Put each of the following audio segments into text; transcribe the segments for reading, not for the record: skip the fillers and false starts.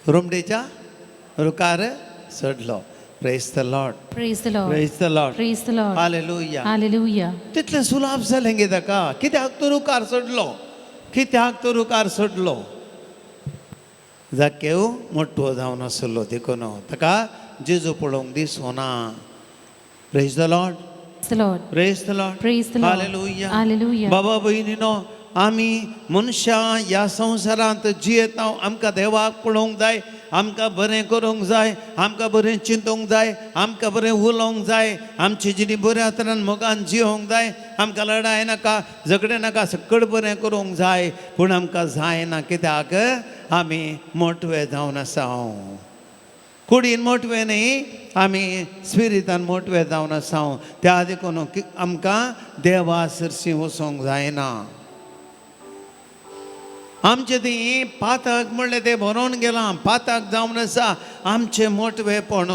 रुमडेच्या रुखार चडलो. Praise the Lord. Praise the Lord. Praise the Lord. Praise the Lord. Hallelujah. Hallelujah. तितलें सुलाप जालें गे ताका. कित्याक तो रुखार चडलो? कित्याक तो रुखार चडलो? जाकेव मोटवो जावन आसलो देखून ताका जेजू पळोवंक दिसोना. Praise the Lord. Praise the Lord. Praise the Lord. Praise the Lord. Hallelujah. Hallelujah. बाबा भयणीनो, आमी मनशां ह्या संवसारांत जियेता. आमकां देवाक पळोवंक जाय, आमकां बरें करूंक जाय, आमकां बरें चिंतूंक जाय, आमकां बरें उलोवंक जाय, आमची जिणी बऱ्या तरेन मोगान जियोंक जाय. आमकां लडाय नाका, झगडें नाका, सगळें बरें करूंक जाय. पूण आमकां जायना. कित्याक? आमी मोटवे जावन आसा. कुडीन मोटवे न्ही, आमी स्पिरितान मोटवे जावन आसा. त्या देखून आमकां देवा सरशी वचोंक जायना. आमचे ती पातक म्हणलें तें बरोवन गेलां. पातक जावन आसा आमचें मोटवेपण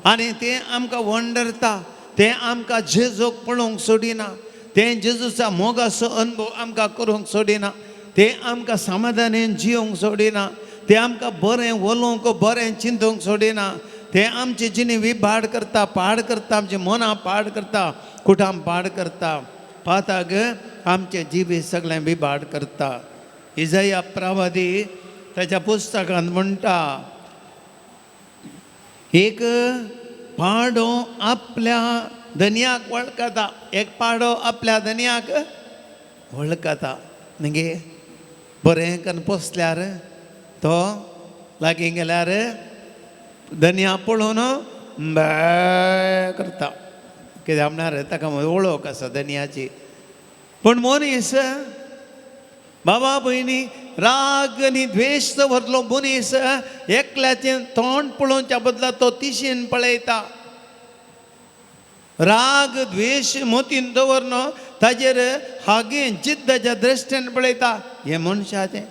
आनी तें आमकां वंडरता. तें आमकां जेजूक पळोवंक सोडिना. तें जेजूच्या मोगाचो अनुभव आमकां करूंक सोडिना. तें आमकां समाधानेन जियोंक सोडिना. तें आमकां बरें उलोवंक, बरें चिंतूंक सोडिना. तें आमची जिणी विभाड करता, पाड करता. आमची मनां पाड करता, कुटां पाड करता. पातक आमचें जिवीत सगळें विभाड करता. इजया प्रवादी ताच्या पुस्तकांत म्हणटा, एक पाडो आपल्या धनयाक वळखता. एक पाडो आपल्या धनयाक वळखता. मागीर बरें करून पोसल्यार, तो लागीं गेल्यार धनया पळोवन बॅ करता. कित्याक म्हळ्यार ताका वळख आसा धनयाची. पूण मनीस, बाबा भयणी, राग आनी द्वेश दवरलो मनीस एकल्याचें तोंड पळोवच्या बदला तो तिशेन पळयता. राग द्वेश मतीन दवरन ताजेर हागें जिद्दाच्या दृश्टीन पळयता. हें मनशाचें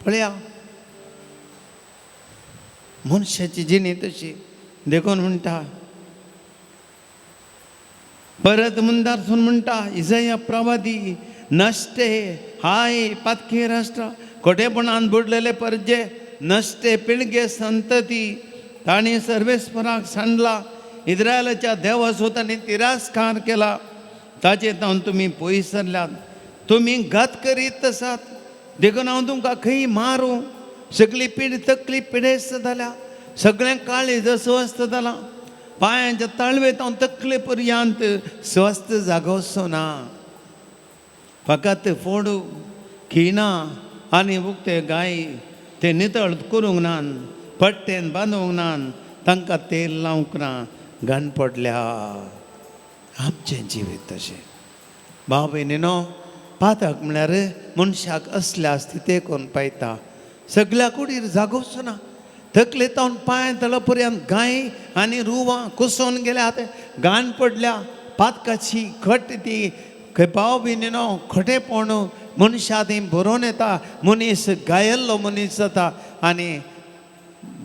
पळया, मनशाची जिणी तशी. देखून म्हणटा, परत मुंदारसून म्हणटा इजया प्रवादी, नश्टे हाय पातकी राष्ट्र, खोटेपणान बुडलेले परजे, नश्टे पिळगे संतती, तांणी सर्वेस्पराक सांडला, इस्रायलाच्या देवाचो तांणी तिरस्कार केला. ताचे तावन तुमी पयस सरल्यात, तुमी घात करीत आसात. देखून हांव तुमकां खंय मारूं. सगळी पिढी तकली पिडेस्त जाल्या, सगळें काळीज अस्वस्थ जालां. पांयांच्या ताळवे हांव तकले पर्यंत स्वस्थ जागोसो ना. फकत फोडू खिणां आनी उक्ते गाय ते नितळ करूंक ना, पट्टेन बांदूंक ना, तांकां तेल लावंक ना, घाण पडल्या. आमचें जिवीत तशें, भाव भयणीनो. पातक म्हळ्यार मनशाक असल्या स्थिती करून पायता. सगल्या कुडीर जागोवचो ना. तकले तावन पांय तळ पर्यंत गाय आनी रुवां कुसोवन गेल्यात, घाण पडल्या. पातकाची खट ती खंय, भाव भयणीनो, खोटेपण मनशा ती बरोवन येता. मनीस गायल्लो मनीस जाता आनी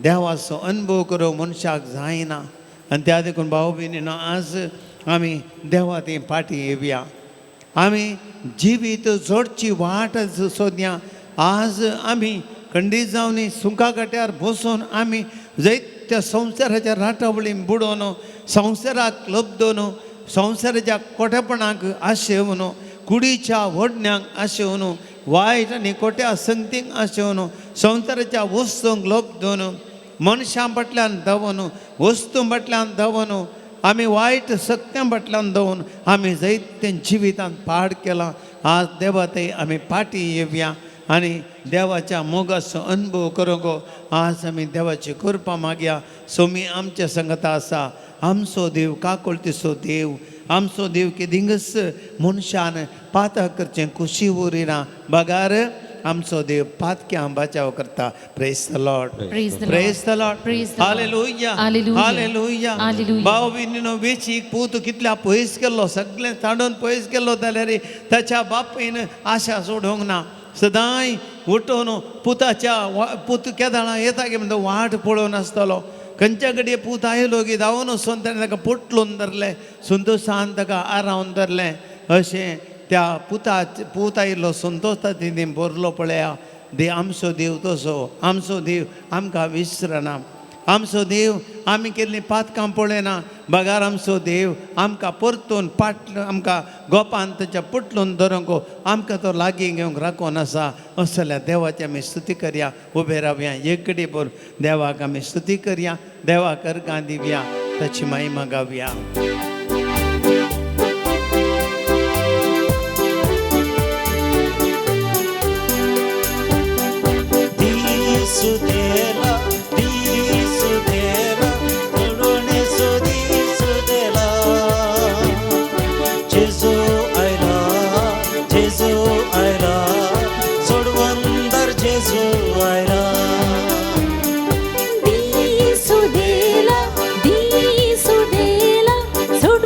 देवाचो अनुभव करूंक मनशाक जायना. आनी त्या देखून भाव भयणीनो, आज आमी देवा ती फाटीं येवया. आमी जिवीत जोडची वाट सोदया. आज आमी खंडीत जावन सुंका गाट्यार बसून आमी जैत्य संवसाराच्या राटावळीन बुडोवन, संवसाराक लब्दोन, संवसाराच्या कोटेपणाक आशेवन, कुडीच्या वडण्यांक आशेवन, वायट आनी खोट्या संगतींक आशेवन, संवसाराच्या वस्तूंक लब्दोन, मनशां फाटल्यान धांवन, वस्तूं फाटल्यान धांवन, आमी वायट सक्त्यां फाटल्यान धांवन आमी जायतें जिवितांत पाड केलां. आज देवा थंय आमी फाटीं येवया आनी देवाच्या मोगाचो अनुभव करूंक आज आमी देवाची कृपा मागया. सोमी आमच्या संगता आसा. आमचो देव काकुळतीचो देव. आमचो देव केदिंगच मनशान पातक करचें खुशी उरिना, बगार आमचो देव पातक्यां बचाव करता. Praise the Lord. Praise the Lord. Praise the Lord. Praise the Lord. Hallelujah. Hallelujah. Hallelujah. Hallelujah. भाव भयणीनो, वेचीक पूत कितल्या पयस केल्लो, सगळें ताडून पयस केल्लो जाल्यार ताच्या बापायन आशा सोडूंक ना. सदांय उठोवन पुताच्या पूत केदाळा येता की म्हणटा वाट पळोवन आसतलो. खंयच्या घडये पूत आयलो की धांवून वचून ताणें ताका पोटलून धरलें, संतोशान ताका आरावन धरलें. अशें त्या पुता पूत आयिल्लो संतोश तिणी भरलो. पळया. दे आमचो देव तसो, आमचो देव आमकां विसरना, आमचो देव आमी केल्लीं पातकां पळयना, बगार आमचो देव आमकां परतून पाट आमकां गोपान ताच्या पुटलून धरूंक आमकां तो लागीं घेवंक राखून आसा. अशें जाल्यार देवाची आमी स्तुती करया, उबे रावया एकडी भर देवाक आमी स्तुती करया, देवाक अर्गां दिवया, ताची महिमा गावया. दिसुदेला दिसुदेला करुणेसो दिसुदेला, जेजू आयला जेजू आयला सोडवंदर जेजू आयला. दिसुदेला दिसुदेला सोडवंदर.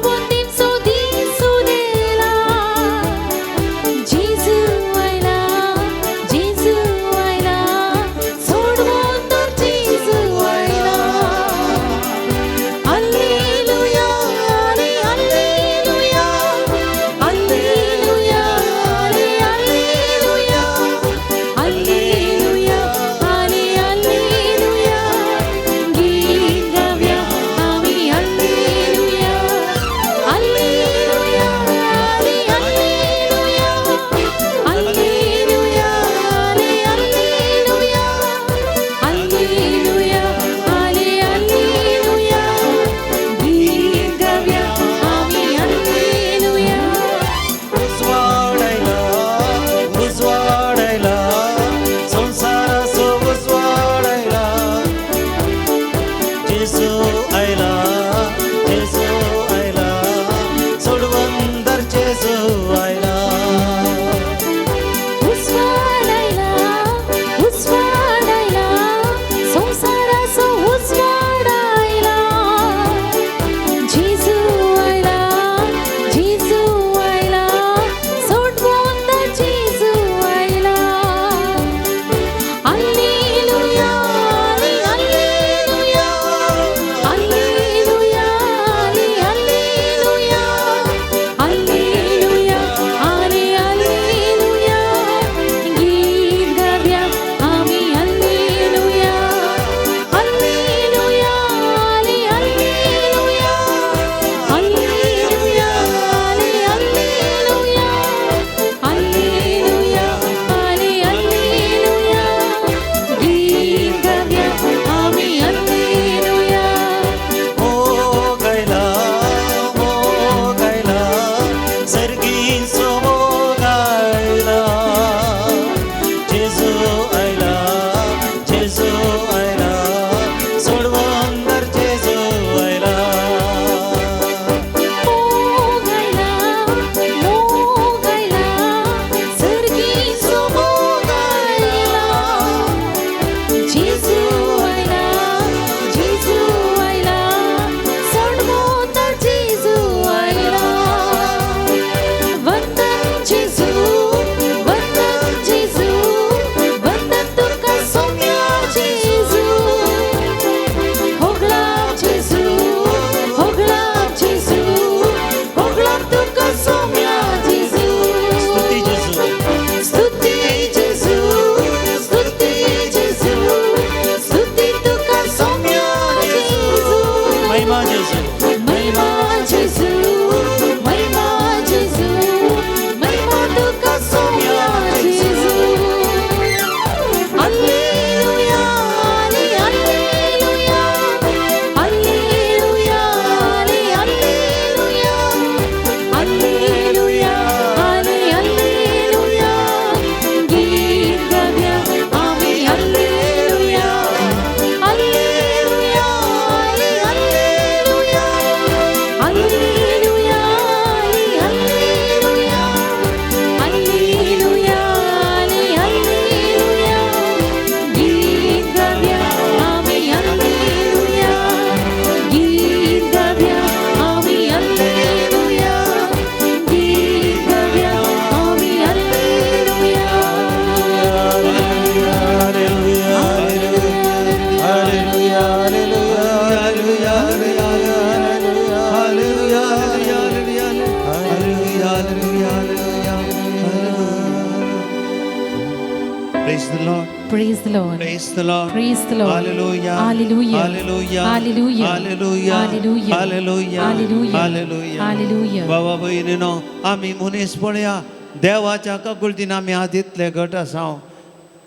Praise the Lord. Praise the Lord. Praise the Lord. Praise the Lord. Hallelujah. Hallelujah. Hallelujah. Hallelujah. Hallelujah. Hallelujah. Hallelujah. Hallelujah. Hallelujah. Hallelujah. बाबा भयणीनो आमी मनीस पळया देवाच्या काकुळतीन आमी आज इतले घट आसा.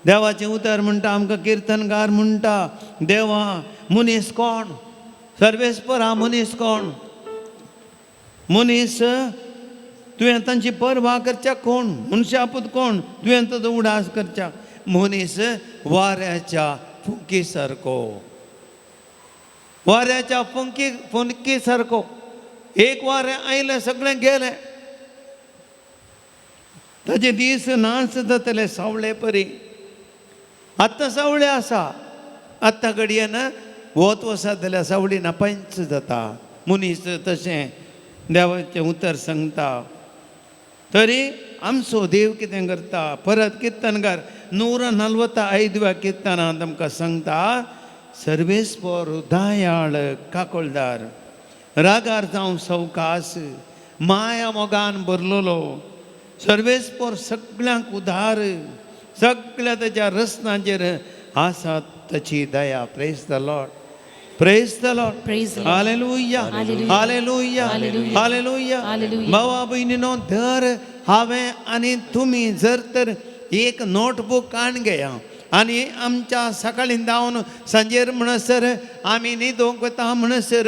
देवाचें उतर म्हणटा आमकां, किर्तनकार म्हणटा, देवा मनीस कोण, सर्वेस्परा मनीस कोण, मनीस तुवें तांची पर्वा करच्या कोण, मनशापूत कोण तुवें ताचो उडास करच्या. मनीस वाऱ्याच्या फुंकी सारको, वाऱ्याच्या फुंकी फुंकी सारको. एक वारें आयलें सगळें गेलें, ताजे दीस नाच जातले सावळे परी. आतां सावळे आसा, आतां घडयेन वत वचत जाल्यार सावळी ना पंच जाता. मनीस तशें देवाचें उतर सांगता. तरी आमचो देव कितें करता, परत किर्तनकार 145व्या किर्तनांत आमकां सांगता, सर्वेस्पर दयाळ काकोळदार, रागार जावं सवकास, माया मोगान भरलेलो, सर्वेस्पर सगळ्यांक उदार, सगळ्या ताच्या रचनांचेर आसा ताची दया. Praise the Lord. Praise the Lord. Praise the Lord. Hallelujah. Hallelujah. Hallelujah. Hallelujah. Hallelujah. Hallelujah. भावा भयणीनो, धर हांवें आनी तुमी जर तर एक नोटबूक काडून घेया आनी आमच्या सकाळीं धांवन सांजेर म्हणसर आमी न्हिदोंक वता म्हणसर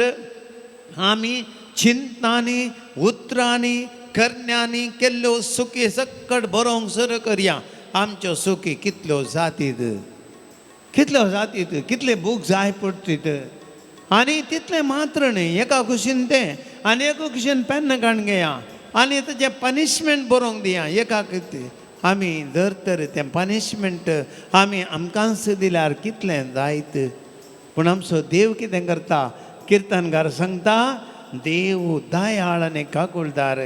आमी चिंतनांनी उतरांनी करण्यांनी केल्ल्यो सुकी सकट बरोवंक सुरू करया. आमच्यो सुकी कितल्यो जातीत, कितल्यो जातीत, कितले बूक जाय पडटीत. आनी तितलें मात्र न्ही, एका कुशीन तें आनी एका कुशीन पेन्न काडून घेया आनी ताजें पनिशमेंट बरोवंक दिया. एका आमी जर तर तें पनिशमेंट आमी आमकांच दिल्यार कितलें जायत. पूण आमचो देव कितें करता, किर्तनकार सांगता, देव दयाळ आनी काकुळदार,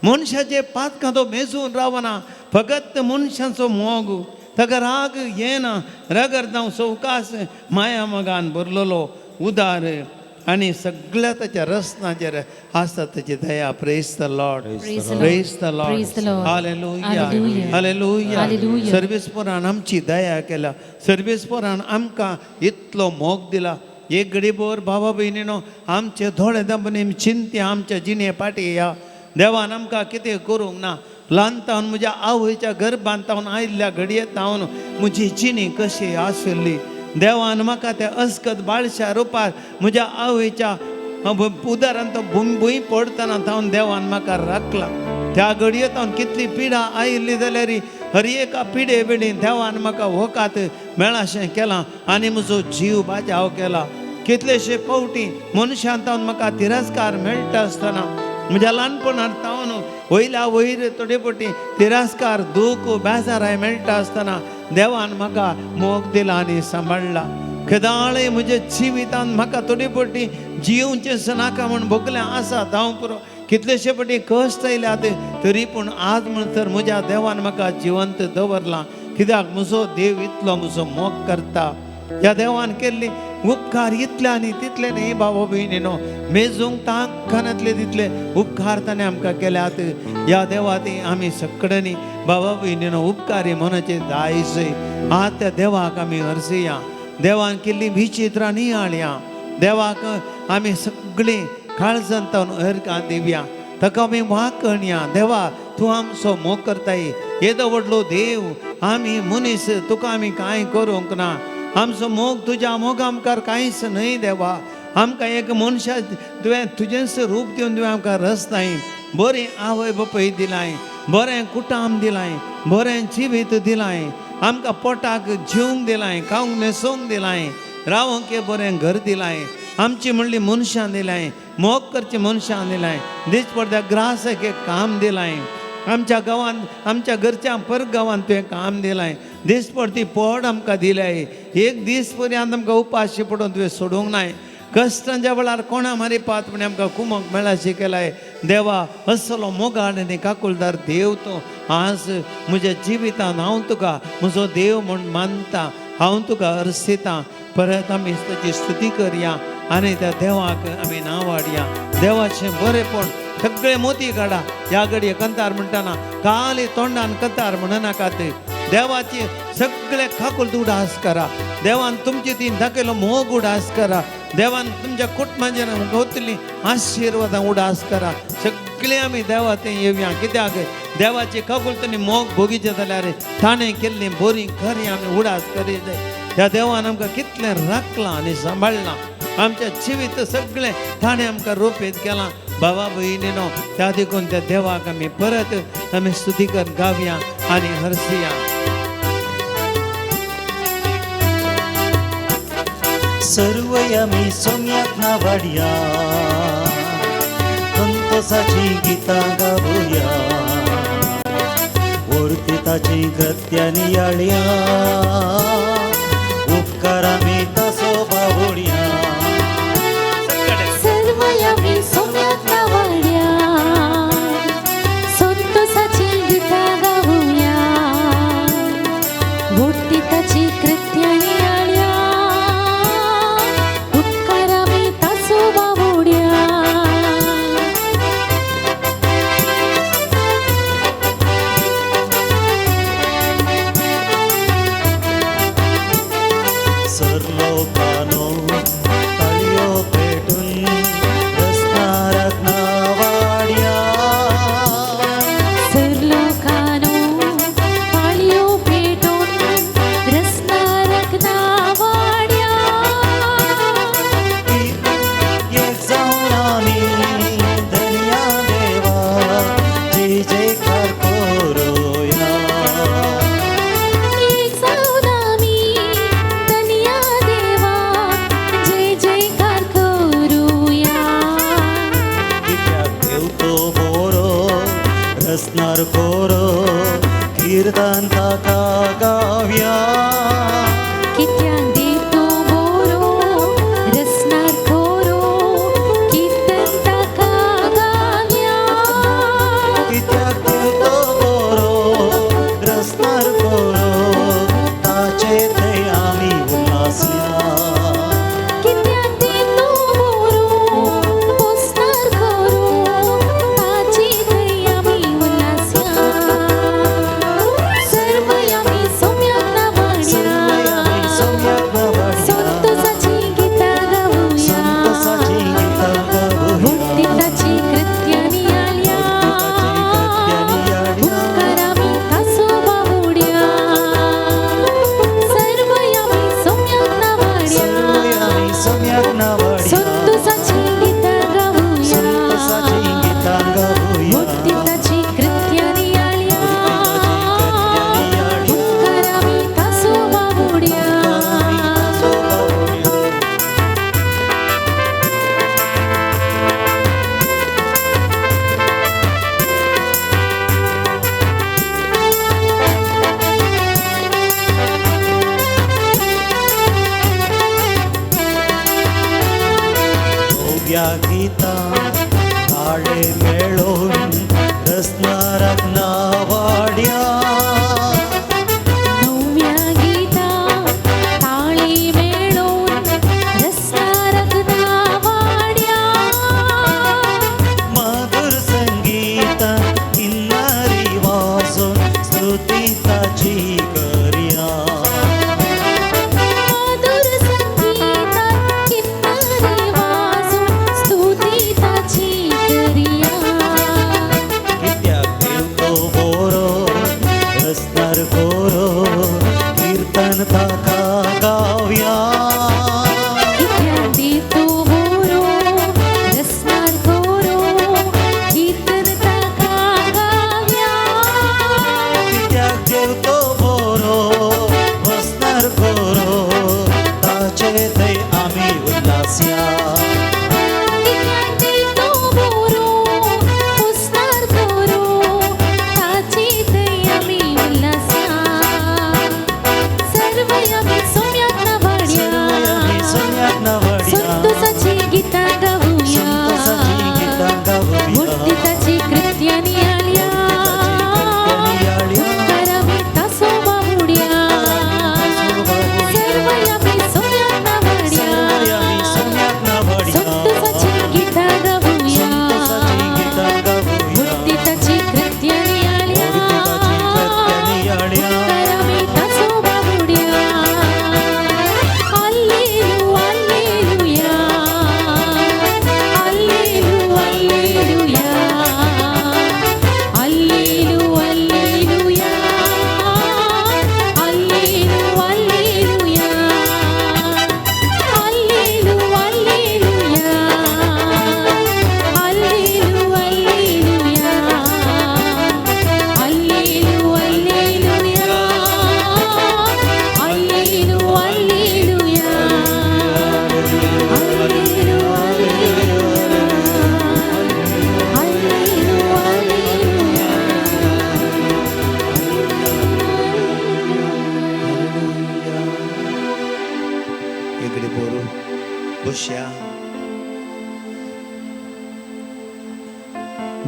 मनशाचे पातकां तो मेजून रावना, फकत मनशाचो मोग, ताका राग येना, रागार जावं सवकास, माया मोगान भरलेलो उदार आनी सगळ्या ताच्या रचनाचेर आसा ताची दया. Praise the Lord. Praise the Lord. Praise the Lord. Praise the Lord. Hallelujah. Hallelujah. Hallelujah. Hallelujah. सर्वेस्परान आमची दया केल्या, सर्वेस्परान आमकां इतलो मोग दिला. एक घडीभर भावा भयणीनो आमचे थोडे दमनी चिंते आमच्या जिणे फाटी या देवान आमकां कितें करूंक ना. ल्हान तावन म्हज्या आवयच्या गर्भांत तावन आयिल्ल्या घडयेत तावन म्हजी जिणी कशी आशिल्ली, देवान म्हाका त्या अस्कत बाळशा रुपार म्हज्या आवयच्या उदारान तो भूंय पडटना तावन देवान म्हाका राखला. त्या घडये तावन कितली पिडा आयिल्ली जाल्यार हर एका पिडे वेळी देवान म्हाका वकात मेळाशें केलां आनी म्हजो जीव बाजाव केला. कितलेशे फावटी मनशान तावन म्हाका तिरस्कार मेळटा आसतना म्हज्या ल्हानपणार तावन वयल्या वयर थोडे फावटी तिरस्कार दूख बेजाराय मेळटा आसतना देवान म्हाका मोग दिला आनी सांबाळ्ळा. केदाळय म्हज्या जिवितांत म्हाका थोडे फावटी जिवचें नाका म्हूण भोगलें आसा हांव पुरो, कितलेशे फावटी कश्ट आयल्यात तरी पूण आज म्हणसर म्हज्या देवान म्हाका जिवंत दवरलां. कित्याक म्हजो देव इतलो म्हजो मोग करता. ह्या देवान केल्ली उपकार इतले आनी तितले न्ही बाबा भयणीनो, मेजूंक तांकानातले तितले उपकार ताणें आमकां केल्यात. ह्या देवा ती आमी सगळ्यांनी बाबा भयणीनो उपकारी मनाचे दायज आज त्या देवाक आमी अर्जया. देवान केल्ली विचित्रां नियाळया, देवाक आमी सगळीं काळजान तावन अर्गां दिवया, ताका आमी वाकणया. देवा तूं आमचो मोग करताय, येदो व्हडलो देव, आमी मनीस तुका आमी कांय करूंक ना. आमचो मोग तुज्या मोगा मुखार कांयच न्हय देवा. आमकां एक मनशा तुवें तुजेंच रूप दिवन तुवें आमकां रचताय, बरें आवय बापूय दिलाय, बरें कुटाम दिलाय, बरें जिवीत दिलाय, आमकां पोटाक जेवंक दिलाय, खावंक न्हेसोवंक दिलाय, रावंक एक बरें घर दिलाय, आमची म्हणली मनशां दिलाय, मोग करची मनशां दिलाय, दीस पडद्या ग्रासाक एक काम दिलाय, आमच्या गांवांत आमच्या घरच्या पर गांवांत तुवें काम दिलाय, दीस पडती पोट आमकां दिलाय, एक दीस पर्यंत आमकां उपाशी पडून तुवें सोडूंक नाय. कश्टांच्या वेळार कोणा मारी पात म्हण आमकां कुमक मेळाशी केलाय. देवा असलो मोगाळ आनी काकुळदार देव तूं. आज म्हज्या जिवितान हांव तुका म्हजो देव म्हूण मानता, हांव तुका अर्सितां. परत आमी ताची स्तुती करया आनी त्या देवाक आमी नांव हाडया. देवाचें बरेंपण सगळें मोती काडा. ह्या घडये कंतार म्हणटना काली तोंडान कंतार म्हणनाकात, देवाची सगळे काकुळट उडास करा. देवान तुमची ती दाखयलो मोग उडास करा. देवान तुमच्या कुटुंबाचेर गावतली आशिर्वादां उडास करा. सगळे आमी देवा ते येवया, कित्याक देवाची काकुळट आनी मोग भोगीचे जाल्यार ताणें केल्ली बरी खरी आमी उडास करीत. ह्या देवान आमकां कितलें राखलां आनी सांबाळ्ळां, आमच्या जिवीत सगळें ताणें आमकां रोपेत केलां. बाबा भयणीनो, त्या देखून त्या देवाक आमी परत आमी स्तुती कर गावया आनी हरसुया. सर्व आमी सोम्याक नावाडया, संतोषाची गितां गावया, ओरती ताची कृत्यां नियाळया, उपकार आमी तासो बावडया. सर्व आमी सोम्याक नावाडया, संतोषाची गितां गावया, ओरती ताची कृत्यां नियाळया, उपकार आमी तासो बावडया. सरलोकानो ताळयो पेटून रसनाराक नावाडया, सरलोकानो ताळयो पेटून रसनाराक नावाड्या. एक जावन आमी धनया देवा जय जयकार करोया. एक जावन आमी धनया देवा जय जयकार करुया. कित्याक देव तो बोरो रसनार कोरो, कीर्तन ताका गावया. कित्याक देव तो बोरो रसनार कोरो, कीर्तन ताका गावया. कित्याक देव तो बोरो रसनार कोरो, ताचे थंय आमी उल्हासया. कित्याक देव तो बोरो पोसनार कोरो, ताचे थंय आमी उल्हासया. सर्व आमी सोम्याक सर्व आमी नावाड्या, सोम्याक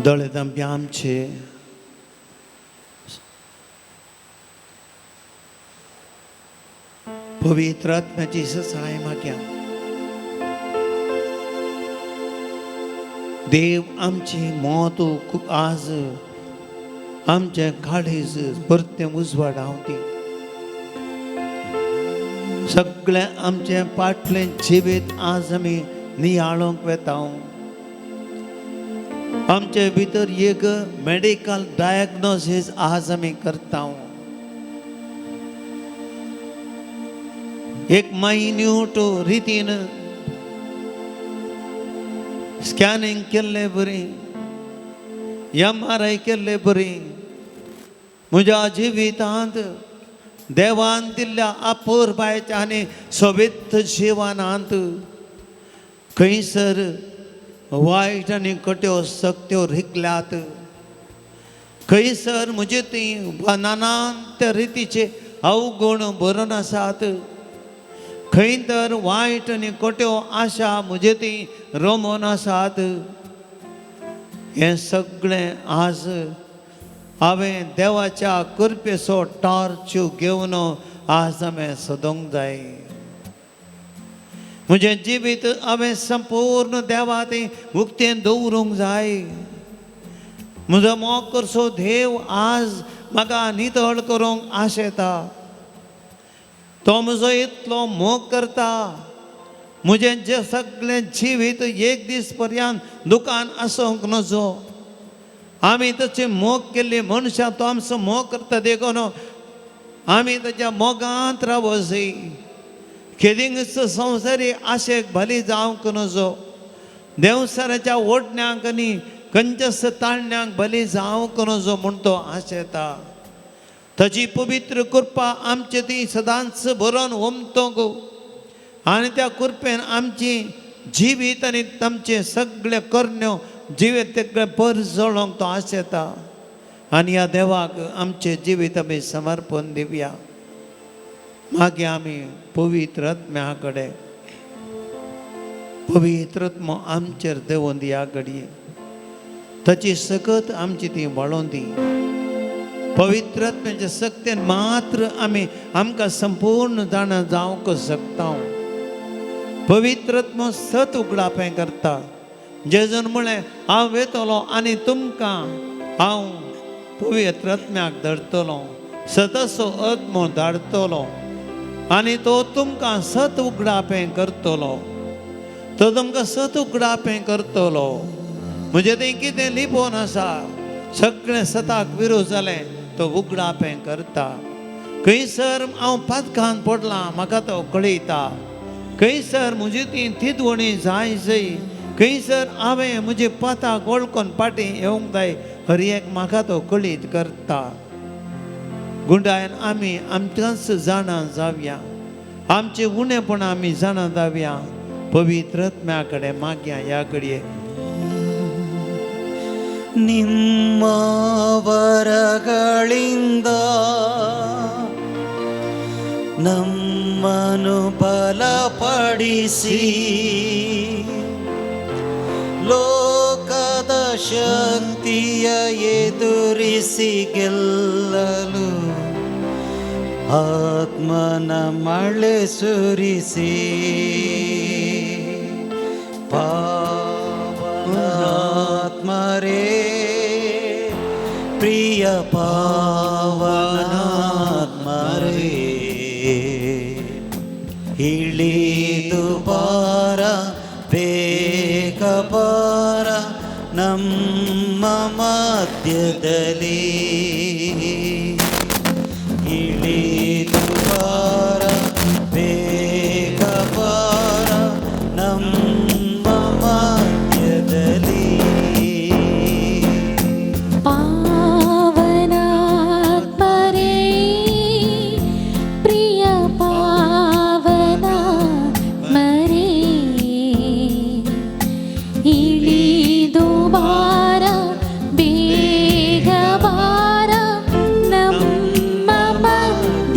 दोळे धांपया आमचे. पवित्र आत्म्याची सहाय माग्या. देव आमची मौत आज आमचे काळीज परतें उजवाड हांव सगळें आमचें पाटलें जिवीत आज आमी नियाळोंक वेता. आमचे भितर एक मेडिकल डायग्नोसीस आज आमी करता. एक मायन्यूट रितीन स्कॅनिंग केल्ले बरी, एमआरआय केल्ले बरी, म्हज्या जिवितांत देवान दिल्ल्या अपुरबायेच्या आनी सोबीत जिवनांत खंयसर वायट आनी कट्यो सक्त्यो रिकल्यात, खंयसर म्हजे ती नानांत रितीचे अवगुण भरून आसात, खंय तर वायट आनी कट्यो आशा म्हजे ती रमोवन आसात. हें सगळें आज हांवें देवाच्या कृपेचो टॉर्च घेवन आज हांवें सोदूंक जाय. म्हजें जिवीत हांवें संपूर्ण देवा तें उक्तें दवरूंक जाय. म्हजो मोग करचो देव आज म्हाका नितळ करूंक आशेता. तो म्हजो इतलो मोग करता. म्हजें जें सगळें जिवीत एक दीस पर्यंत दुकान आसूंक नजो. आमी ताचे मोग केल्ली मनशां तो आमचो मोग करता देखून आमी ताच्या मोगांत रावशी. केदिंगच संवसारी आशेक भली जावंक नजो. देंवसाराच्या ओडण्यांक आनी खंयच्याच ताळण्यांक बली जावंक नजो म्हूण तो आशेता. ताची पवित्र कृपा आमचे ती सदांच भरून ओमतोंक आनी त्या कृपेन आमची जिवीत आनी आमचे सगळे करण्यो जिवीत सगळें परजळोंक तो आशेता. आनी ह्या देवाक आमचें जिवीत आमी समर्पण दिवया. मागीर आमी पवित्र आत्म्या कडेन पवित्र आत्मो आमचेर देंवोन ह्या घडये ताची सकत आमची ती वाळोवन दी. पवित्र आत्म्याच्या सक्तेन मात्र आमी आमकां संपूर्ण जाणा जावंक शकता. पवित्र आत्मो सत उगडापें करता. जेजून म्हळें हांव वेतलो आनी तुमकां हांव पवित्र आत्म्याक धरतलो, सतसो आत्मो धाडटलो आनी तो तुमकां सत उगडापें करतलो. तो तुमकां सत उगडापें करतलो. म्हजें तें कितें लिपोवन आसा सगळें सताक विरोध जालें तो उगडापें करता. खंयसर हांव पातकान पडलां म्हाका तो कळयता. खंयसर म्हजी ती थिदवणी जाय जय, खंयसर हांवें म्हजे पाताक वळखून फाटीं येवंक जाय हर एक म्हाका तो कळीत करता. गुंडायन आमी आमकांच जाणा जावया, आमचें उणेपण आमी जाणा जावया. पवित्र आत्म्या कडेन मागया ह्या घडये. ನಿಮ್ಮ ವರಗಳಿಂದ ನಮ್ಮನು ಬಲಪಡಿಸಿ ಲೋಕದ ಶಕ್ತಿಯ ಎದುರಿಸಿ ಗೆಲ್ಲಲು ಆತ್ಮನ ಮಳೆ ಸುರಿಸಿ ಪಾವನಾತ್ಮರೇ ಪ್ರಿಯ ಪಾವನಾತ್ಮರೇ ಇಳಿದು ಬಾರ ಬೇಗ ಬಾರ ನಮ್ಮ ಮಧ್ಯದಲ್ಲಿ ಇಳಿದು ಬಾರ ಬೇಗ ಬಾರ ನಮ್ಮ ಮಧ್ಯದಲ್ಲಿ. ಪಾವನಾತ್ಮರೇ ಪ್ರಿಯ ಪಾವನಾತ್ಮರೇ ಇಳಿದು ಬಾರ ಬೇಗ ಬಾರ ನಮ್ಮ ಮಧ್ಯದಲ್ಲಿ.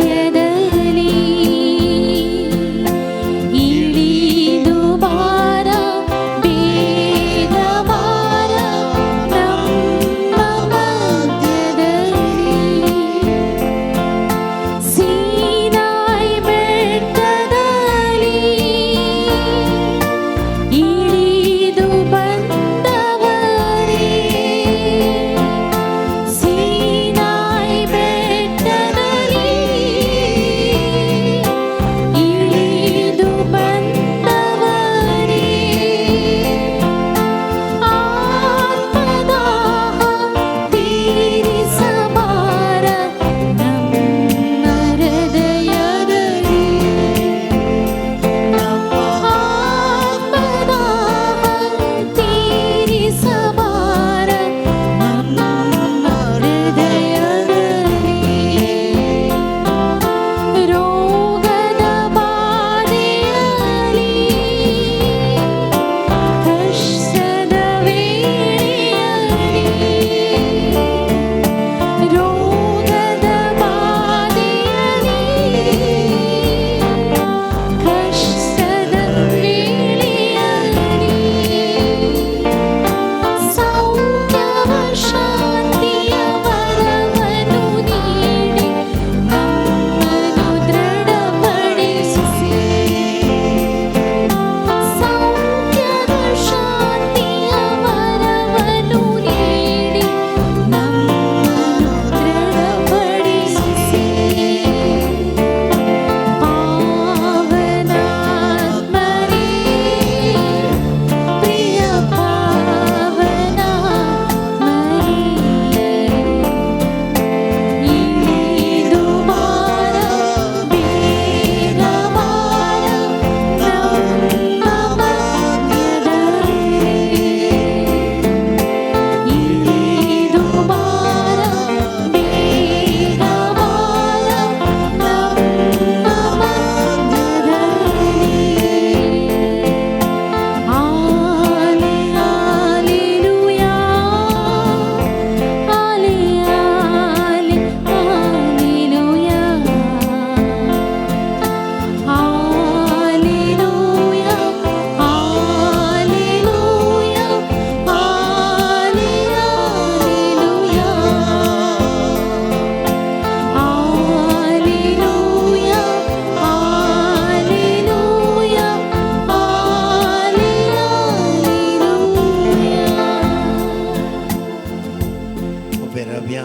उबे रावया,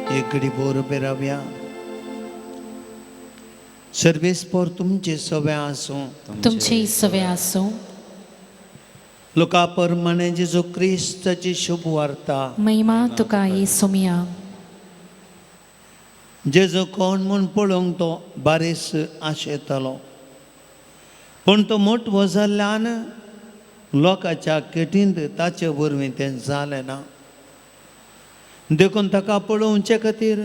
एक घडी बोर उबे रावया. सर्वेस्पोर तुमचे सगळे आसूं. तुमचे सवे आसूं. लोका परमाणे जेजू क्रिस्ताची शुभ वार्ता. महिमा तुका येसुमिया. जेजू कोण म्हूण पळोवंक तो बारीस आशेतालो, पूण तो मोटवो जाल्ल्यान लोकांच्या केटींत ताचे वरवीं तें जालें ना. देखून ताका पळोवचे खातीर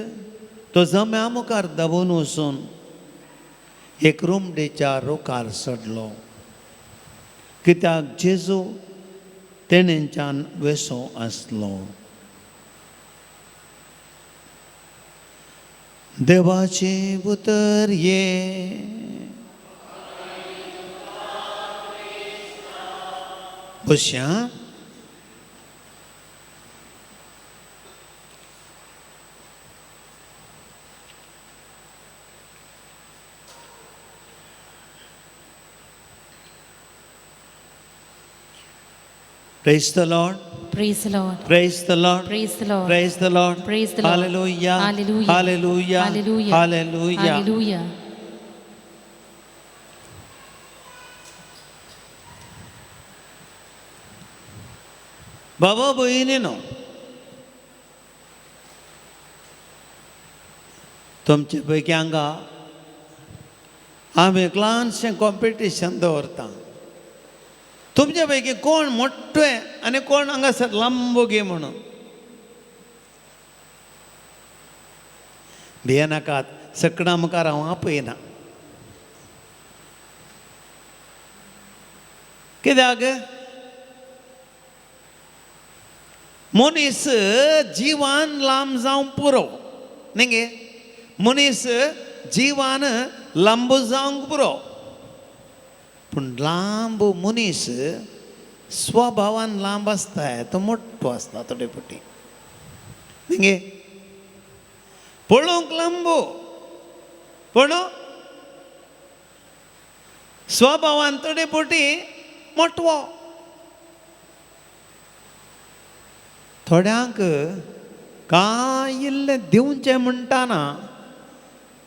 तो जम्या मुखार दाबून वचून एक रुमडेच्या रोकार चडलो, कित्याक जेजू तेणेच्यान वेसो आसलो. देवाचें उतर ये. बसया. Praise the Lord. Praise Lord. Praise the Lord. Praise Lord. Praise the Lord. Praise the Lord. Hallelujah. Hallelujah. Hallelujah. Hallelujah. Hallelujah. Hallelujah. बाबा भयणीनो, तुमचे पैकी हांगा आमी एक ल्हानशें कॉम्पिटिशन दवरता. तुमचे पैकी कोण मोठे आनी कोण हांगासर लांबो गे म्हणून भियेनाकात. सकडां मुखार हांव आपयना, कित्याक मनीस जिवान लांब जावंक पुरो न्ही गे. मनीस जिवान लांब जावंक पुरो, पूण लांब मनीस स्वभावान लांब आसता, तो मोटो आसता थोडे फावटी न्ही गे. पळोवंक लांबो पूण स्वभावान थोडे फावटी मोटवो. थोड्यांक कांय इल्लें दिवचें म्हणटा ना,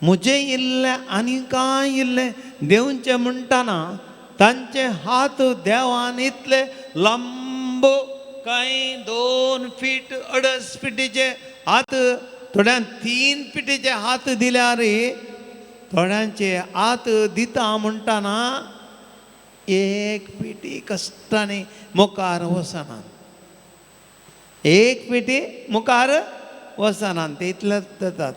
म्हजें इल्लें आनी कांय इल्लें दिवचें म्हणटा ना, तांचे हात देवान इतले लांब, कांय 2 फीट 2.5 फिटीचे हात, थोड्यांक 3 फिटीचे हात दिल्यार थोड्यांचे हात दिता म्हणटा ना 1 फिटी कश्टांनी मुखार वचना, 1 फिटी मुखार वचना, ते इतले जातात.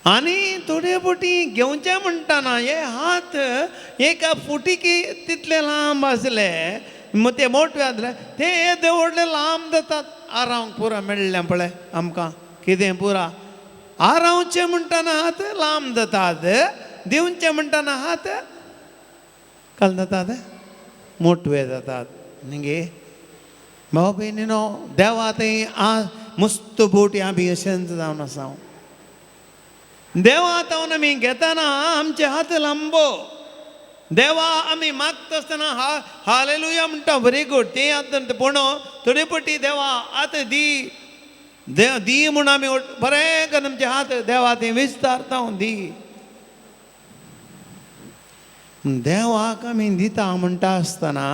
आनी थोडे फुटी घेवचे म्हणटा ना हे हात एका फुटीकी तितले लांब आसले, ते मोठे आसले, ते येदे व्हडले लांब जातात. आरावंक पुरा मेळ्ळें पळय आमकां कितें पुरा. आरावचें म्हणटा हात लांब जातात, दिवचें म्हणटा हात काल जातात मोटवे जातात न्ही गे. भाव भयणीनो, देवा थंय आज मस्त बोटी आमी अशेंच जावन आसा. देवा तावन आमी घेतना आमचे हात लांबो. देवा आमी मागता आसतना हा हालेलुया म्हणटा, व्हेरी गूड, तें आतां पूण थोडे पटी देवा आतां दी देव दी म्हूण आमी बरें करून आमचे हात देवा थंय विस्तारता दी. देवाक आमी दिता म्हणटा आसतना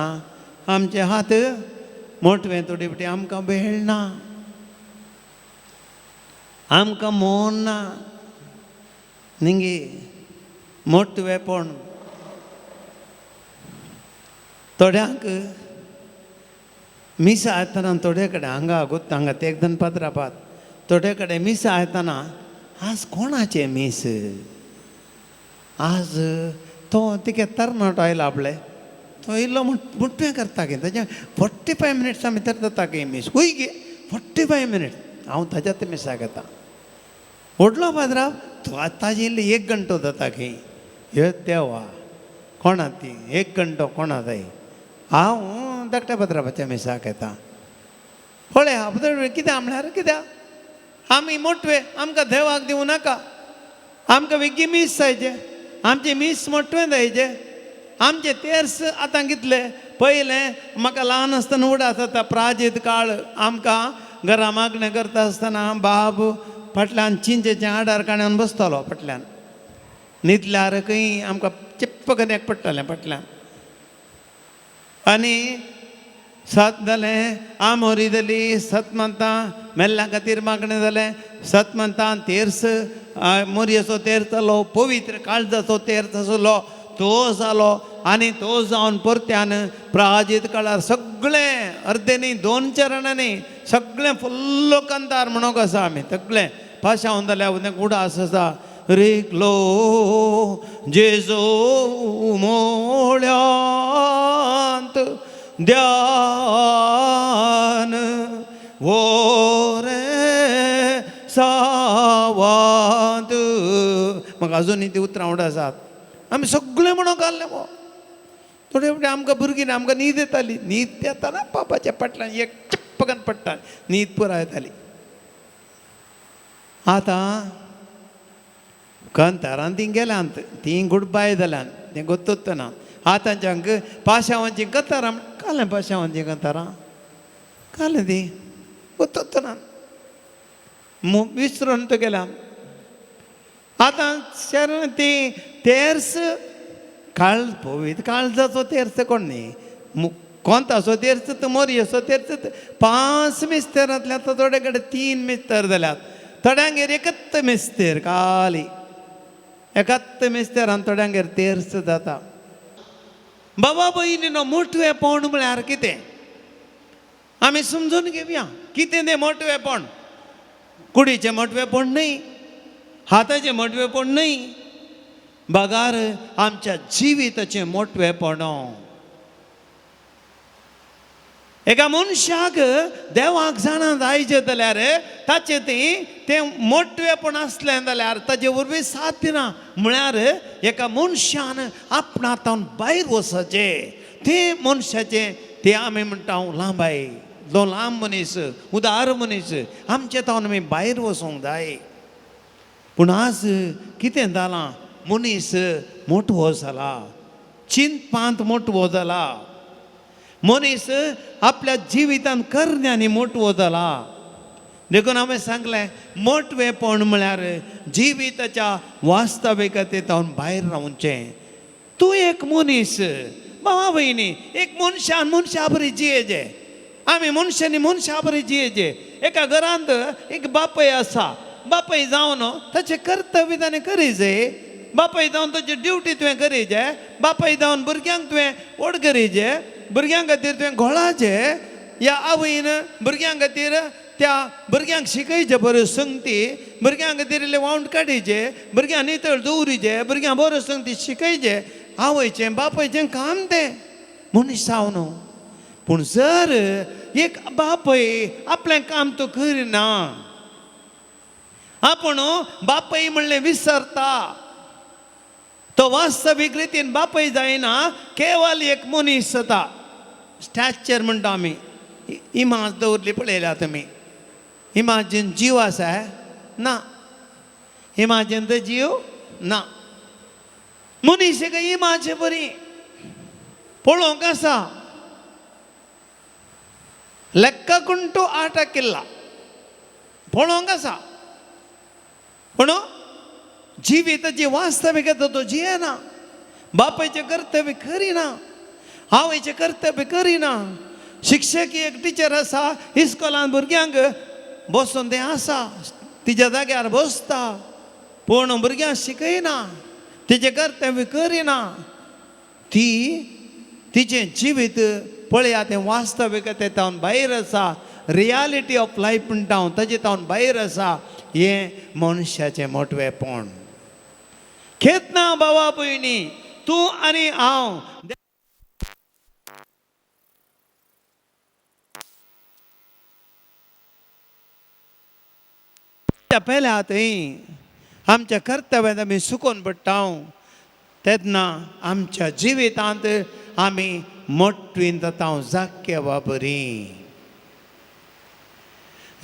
आमचे हात मोटवे थोडे पटी आमकां वेळ ना, आमकां मोन ना न्ही गे. मोटवेपण थोड्यांक मिसा येतना थोडे कडेन हांगा गुत्त हांगा ते एकदम पात्रापात थोडे कडेन मिसा येतना आज कोणाचें मीस, आज तो तिके तरणाटो आयला आपले, तो इल्लो मोटवें करता गे, ताजें 45 मिनट्सां भितर जाता गे मीस, खूंय गे 45 मिनट्स हांव ताज्यात मिसाक येता. व्हडलो पाद्राव तो ताजे इल्ले 1 घंटो जाता गे. हे देवा कोणा ती 1 घंटो कोणा जाय, हांव धाकट्या पाद्रावाच्या मिसाक येता. पळय कित्याक म्हळ्यार कित्याक आमी मोटवे, आमकां देवाक दिवं नाका, आमकां वेगळी मीस जायचे, आमचें मीस मोटवें जायचें. आमचे तेर्स आतां कितले पयलें म्हाका ल्हान आसतना उडास जाता प्राजीत काळ आमकां घरा मागणें करता आसतना बाब फाटल्यान चिंचेचें आडार काणून बसतालो फाटल्यान न्हिदल्यार खंय आमकां चिप्प कन्याक पडटालें फाटल्यान आनी सत जालें आमोरी जाली सत म्हणटा मेल्ल्या खातीर मागणें जालें सत म्हणटा तेर्स मोरयेचो तेर्स जालो पवित्र काळजाचो तेर्स आसलो तो जालो आनी तो जावन परत्यान प्राजीत काळार सगळें अर्दे न्ही दोन चरणांनी सगळें फुल्ल कंतार म्हणूंक आसा आमी सगळें पाशांव जाल्यार उदक उडास आसा रिगलो जेजू मोळ्यांत ध्यान वोरे सावांत. म्हाका अजुनूय ती उतरां उड आसात आमी सगळें म्हणूंक घाल्लें गो. थोडे फावटी आमकां भुरगीं आमकां न्हीद येताली न्हीद येताना पापाच्या फाटल्यान एक चिप्पकन पडटा न्हीद पुराय येताली. आतां कंतारान तीं गेल्यांत तीं गुड बाय जाल्यात तें गोत्तूच ना. आतांच्यांक पाशांवांचीं कतारां कालें पाशांवांचीं कतारां कालें तीं गोत्तूच ना विसरून तो गेल्या. आतां शरण ती तेर्स काळ पवित्र काळजाचो तेर्स कोण न्ही कोंताचो तेर्स तो मोरयेचो तेर्स 5 मिस्तेरांतल्या आतां थोडे कडेन 3 मिस्तेर जाल्यात थोड्यांगेर एकच मिस्तेर खाली एकाच मिस्तेरान थोड्यांगेर तेर्स जाता. बाबा भयणीनो मोटवेपण म्हळ्यार कितें आमी समजून घेवया. कितें तें मोटवेपण? कुडीचें मोटवेपण न्हय, हाताचें मोटवेपण न्हय, बगार आमच्या जिविताचें मोटवेपण. एका मनशाक देवाक जाणा जायचें जाल्यार ताचें तें मोटवेपण आसलें जाल्यार ताजे वरवीं साथ दिना. म्हळ्यार एका मनशान आपणा तावन भायर वचचें तें मनशाचें तें आमी म्हणटा लांबाय तो लांब मनीस उदार मनीस आमचे तावन आमी भायर वचूंक जाय. पूण आज कितें जालां मनीस मोटवो जाला चिंतपांत मोटवो जाला मनीस आपल्या जिवितांत करण्यांनी मोटवो जाला. देखून हांवें सांगलें मोटवेपण म्हळ्यार जिविताच्या वास्तविकते तावन भायर रावचें. तूं एक मनीस भावा भयणी एक मनशान मनशा बरी जियेचें आमी मनशांनी मनशा बरी जियेचें. एका घरांत एक बापय आसा बापय जावन ताचें कर्तव्य ताणें करीजे बापय जावन ताची ड्युटी तुवें करीजे बापय जावन भुरग्यांक तुवें व्हड करीजे भुरग्यां खातीर तुवें घोळाचें ह्या आवयन भुरग्यां खातीर त्या भुरग्यांक शिकयचें बऱ्यो संगती भुरग्यां खातीर इल्लें वावंट काडीचें भुरग्यांक नितळ दवरीचें भुरग्यांक बऱ्यो संगती शिकयचें आवयचें बापयचें काम तें मनीस जावन. पूण जर एक बापय आपलें काम तो करिना आपूण बापय म्हणलें विसरता तो वास्तवीक रितीन बापय जायना केवल एक मनीस जाता. स्टॅचर म्हणटा आमी इमाज दवरली पळयल्या तुमी इमाजीन जीव आसा ना इमाजीन तर जीव ना. मनीस एक इमाज बरी पळोवंक आसा लेक्काकुंटू आटा किल्ला पळोवंक आसा पूण जिविताची वास्तविकता तो जियेना बापायचें कर्तव्य करिना आवयचें कर्तव्य करिना. शिक्षक एक टिचर आसा इस्कोलान भुरग्यांक बसून तें आसा तिच्या जाग्यार बसता पूण भुरग्यांक शिकयना तिचें कर्तव्य करिना. ती तिचें जिवीत पळया तें वास्तविकते तावन भायर आसा रियालिटी ऑफ लायफ म्हणटा हांव ताजे तावन भायर आसा. हें मनशाचें मोटवेपण. खेतना बाबा भयणी तूं आनी हांव पेल्या थंय आमच्या कर्तव्यांत आमी सुकोन पडटा तेन्ना आमच्या जिवितांत आमी मोटवीन जाता जाक्यवा बरी.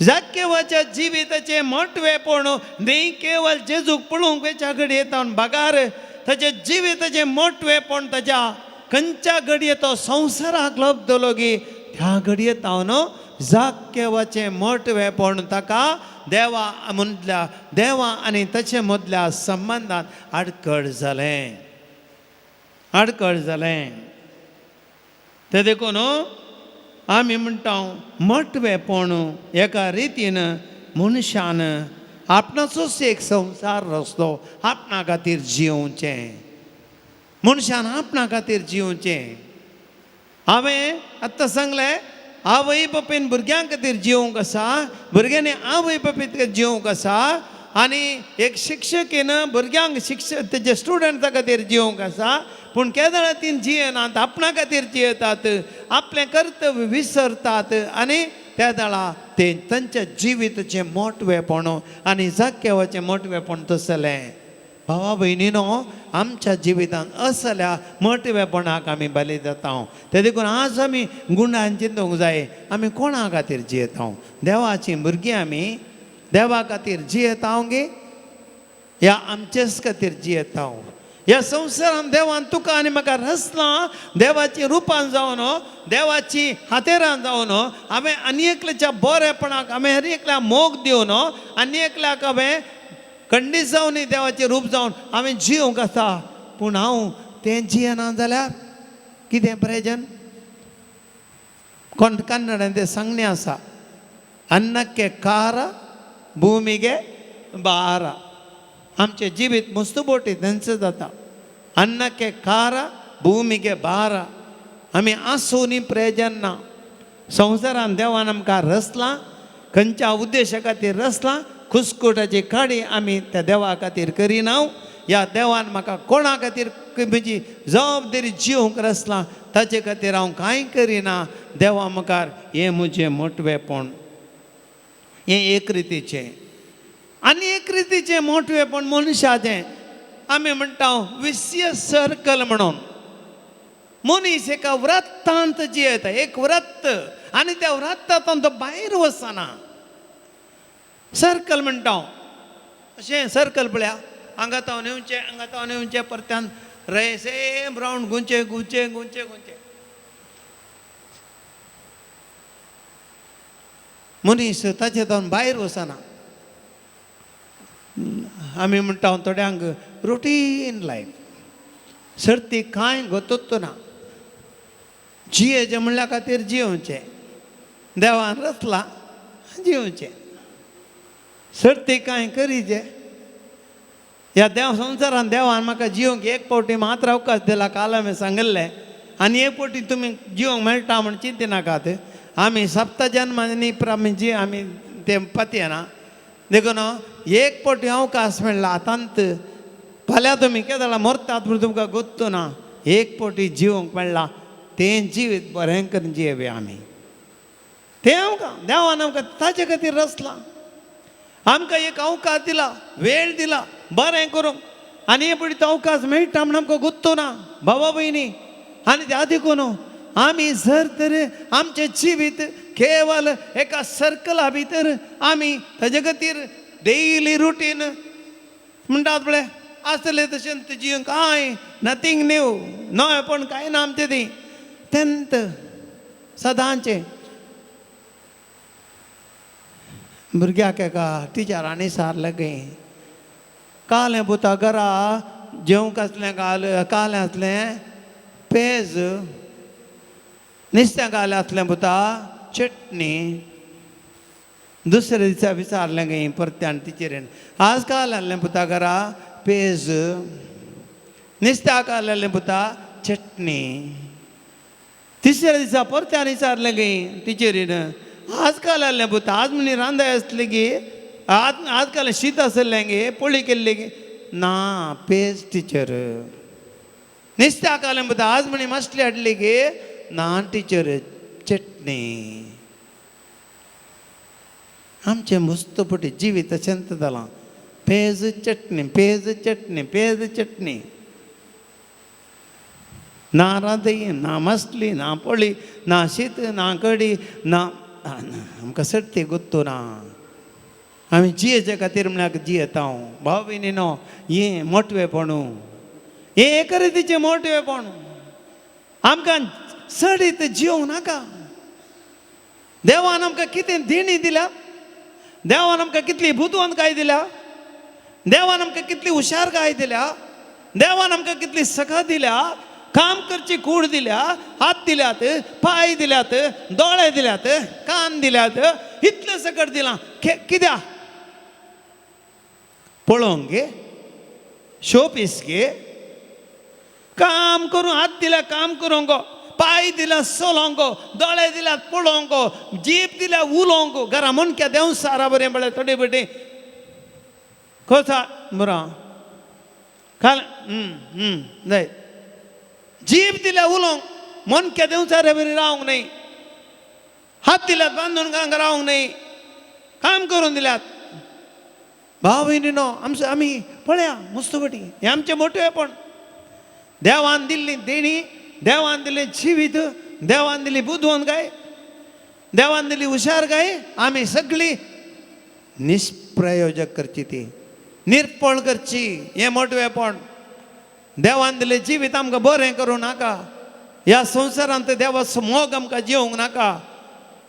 जाक्यवाच्या जिविताचें मोटवेपण न्ही केवल जेजूक पळोवंक वेच्या कडेन येता बगार ताच्या जिविताचें मोटवेपण ताच्या खंयच्या घडये तो संवसाराक लब्दलो गी त्या घडये तावन जाक्यवाचें मोटवेपण ताका देवा मदल्या देवा आनी ताचे मदल्या संबंदान आडखळ जालें, आडखळ जालें. तें देखून आमी म्हणटा मोटवेपण एका रितीन मनशान आपणाचोच एक संवसार रचलो, आपणा खातीर जियोवचें, मनशान आपणा खातीर जियोवचें. हांवें आत्तां सांगलें आवय बापायन भुरग्यां खातीर जिवंक आसा, भुरग्यांनी आवय बापाय खातीर जिवंक आसा, आनी एक शिक्षकीन भुरग्यांक शिक्षक तेजे स्टुडंट्सा खातीर जिवंक आसा. पूण केदळा तीं जियेनात, आपणा खातीर जियेतात, आपलें कर्तव्य विसरतात आनी त्या वेळा ते तांच्या जिविताचें मोटवेपण आनी जाक्यवाचें मोटवेपण तसलें. भावा भयणीनो, आमच्या जिवितांत असल्या मोटवेपणाक आमी बली जाता. ते देखून आज आमी गुणान चिंतूंक जाय, आमी कोणा खातीर जियेता? देवाचीं भुरगीं आमी देवा खातीर जियेता गे ह्या आमचेच खातीर जियेता? ह्या संवसारान देवान तुका आनी म्हाका रचलां देवाची रुपान जावन, देवाची हातेरान जावन. हांवें आनी एकल्याच्या बरेपणाक, हांवें आनी एकल्याक मोग दिवन, आनी एकल्याक हांवें खंडीत जावन देवाचें रूप जावन हांवें जिवंक आसा. पूण हांव तें जियेना जाल्यार कितें प्रयोजन? कोण कन्नडान तें सांगणें आसा, अन्नके कार भूमिगे बार. आमचें जिवीत मस्त बोटी तेंच जाता, अन्नके कार भूमिगे बार. आमी आसूनी प्रयोजन ना. संवसारान देवान आमकां रचलां, खंयच्या उद्देशा खातीर रचलां, कुस्कुटाची काडी आमी त्या देवा खातीर करिना. ह्या देवान म्हाका कोणा खातीर म्हजी जबाबदारी जिवंक रचलां ताचे खातीर हांव कांय करिना. देवा मुखार हें म्हजें मोटवेपण, हें एक रितीचें. आनी एक रितीचें मोटवेपण मनशाचें आमी म्हणटा विसियस सर्कल म्हणून. मनीस एका व्रतांत जियेता, एक व्रत, आनी त्या व्रतांत तो भायर वचना. सर्कल म्हणटा अशें सर्कल पळया, हांगा तावन येवचें, हांगा तावन येवचें, परत्यान रे सेम रावंड गुंचे गुंचे गुंचे गुंचे. मनीस ताचे तावन भायर वचना. आमी म्हणटा थोड्यांक रुटीन लायफ, सर्ती कांय गोतूच ना, जियेचें म्हणल्या खातीर जियोवचें, देवान रचलां जियोवचें, सर्ती कांय करीचें. ह्या देव संवसारान देवान म्हाका जिवंक एक फावटी मात्र अवकाश दिला, काल हांवें सांगिल्लें. आनी एक फावटी तुमी जिवंक मेळटा म्हण चिंतिनाकात. आमी सप्त जन्मांनी आमी जी आमी ते पतयेना. देखून एक फावटी अवकाश मेळ्ळा आतांत, फाल्यां तुमी केदळा मरतात म्हूण तुमकां गोत्तू ना. एक फावटी जिवंक मेळ्ळा तें जिवीत बरें करून जियेवया आमी. तें आमकां देवान आमकां ताचे खातीर रचलां, आमकां एक अवकाश दिला, वेळ दिला बरें करूंक. आनी हे पळय तो अवकाश मेळटा म्हण आमकां गुत्तो ना भावा भयणी. आनी त्या देखून आमी जर तर आमचें जिवीत केवल एका सर्कला भितर आमी ताजे खातीर डेली रुटीन म्हणटात पळय आसलें तशें तुजी कांय नथींग न्यू नवें पण कांय ना आमचें ती तेंत सदांचें. भुरग्याक एका टिचरांनी सारलें खंय कालें पुता घरा जेवंक आसलें, काल कालें आसलें पेज, नुस्तें कालें आसलें पुता चटणी. दुसऱ्या दिसा विचारलें खंय परत्यान टिचरीन, आज काल आहलें पुता घरा पेज, नुस्त्या काल आहलें पुता चटणी. तिसऱ्या दिसा परत्यान विचारलें खंय टिचरीन, आज काल आहलें पुता, आज म्हणी रांदाय आसली गी, आज आज काल शीत आसलें गे, पोळी केल्ली गे, ना पेज टिचर. नुस्त्या कालें पुता, आज म्हणी मासली हाडली गे, ना टिचर चटणी. आमचें मुस्तपटी जिवीत अशेंच जालां, पेज चटणी, पेज चटणी, पेज चटणी. ना रांदय, ना मासली, ना पोळी, ना शीत, ना कडी, ना आमकां सर्ती गुत्तू ना. आमी जियेचे खातीर म्हळ्यार जियेता. भाव भयणीनो, हें मोटवेपण, हें एक रितीचें मोटवेपण. आमकां चडीत जिवंक नाका. देवान आमकां कितें देणी दिल्या, देवान आमकां कितली बुदवंतकाय दिल्या, देवान आमकां कितली हुशारकाय दिल्या, देवान आमकां कितली सखा दिल्या, काम करची कूड दिल्या, हात दिल्यात, पांय दिल्यात, दोळे दिल्यात, कान दिल्यात, इतलें सकट दिलां कित्याक? पळोवंक गे, शो पीस गे, काम करूं हात दिल्या काम करूंक, पांय दिल्या चलोवंक, दोळे दिल्यात पळोवंक, जीब दिल्या उलोवंक. घरा मनक्या देंवसारा बरें पळय थोडे बेटी कोसा बरो काल जाय जीब दिल्या उलोवंक, मनक्या देंवसारा बरी रावंक न्हय, हात दिल्यात बांदून गांग रावंक न्हय, काम करून दिल्यात. भाव भयणीनो, आमचो आमी पळया मस्त पटी हें आमचें मोटेपण. देवान दिल्ली देणी, देवान दिल्लें जिवीत, देवान दिल्ली बुदवंतकाय, देवान दिल्ली हुशारकाय आमी सगळी निष्प्रयोजक करची, ती निर्पळ करची. हें मोटवेपण. देवान दिल्लें जिवीत आमकां बरें करूं नाका, ह्या संवसारांत देवाचो मोग आमकां जिवंक नाका,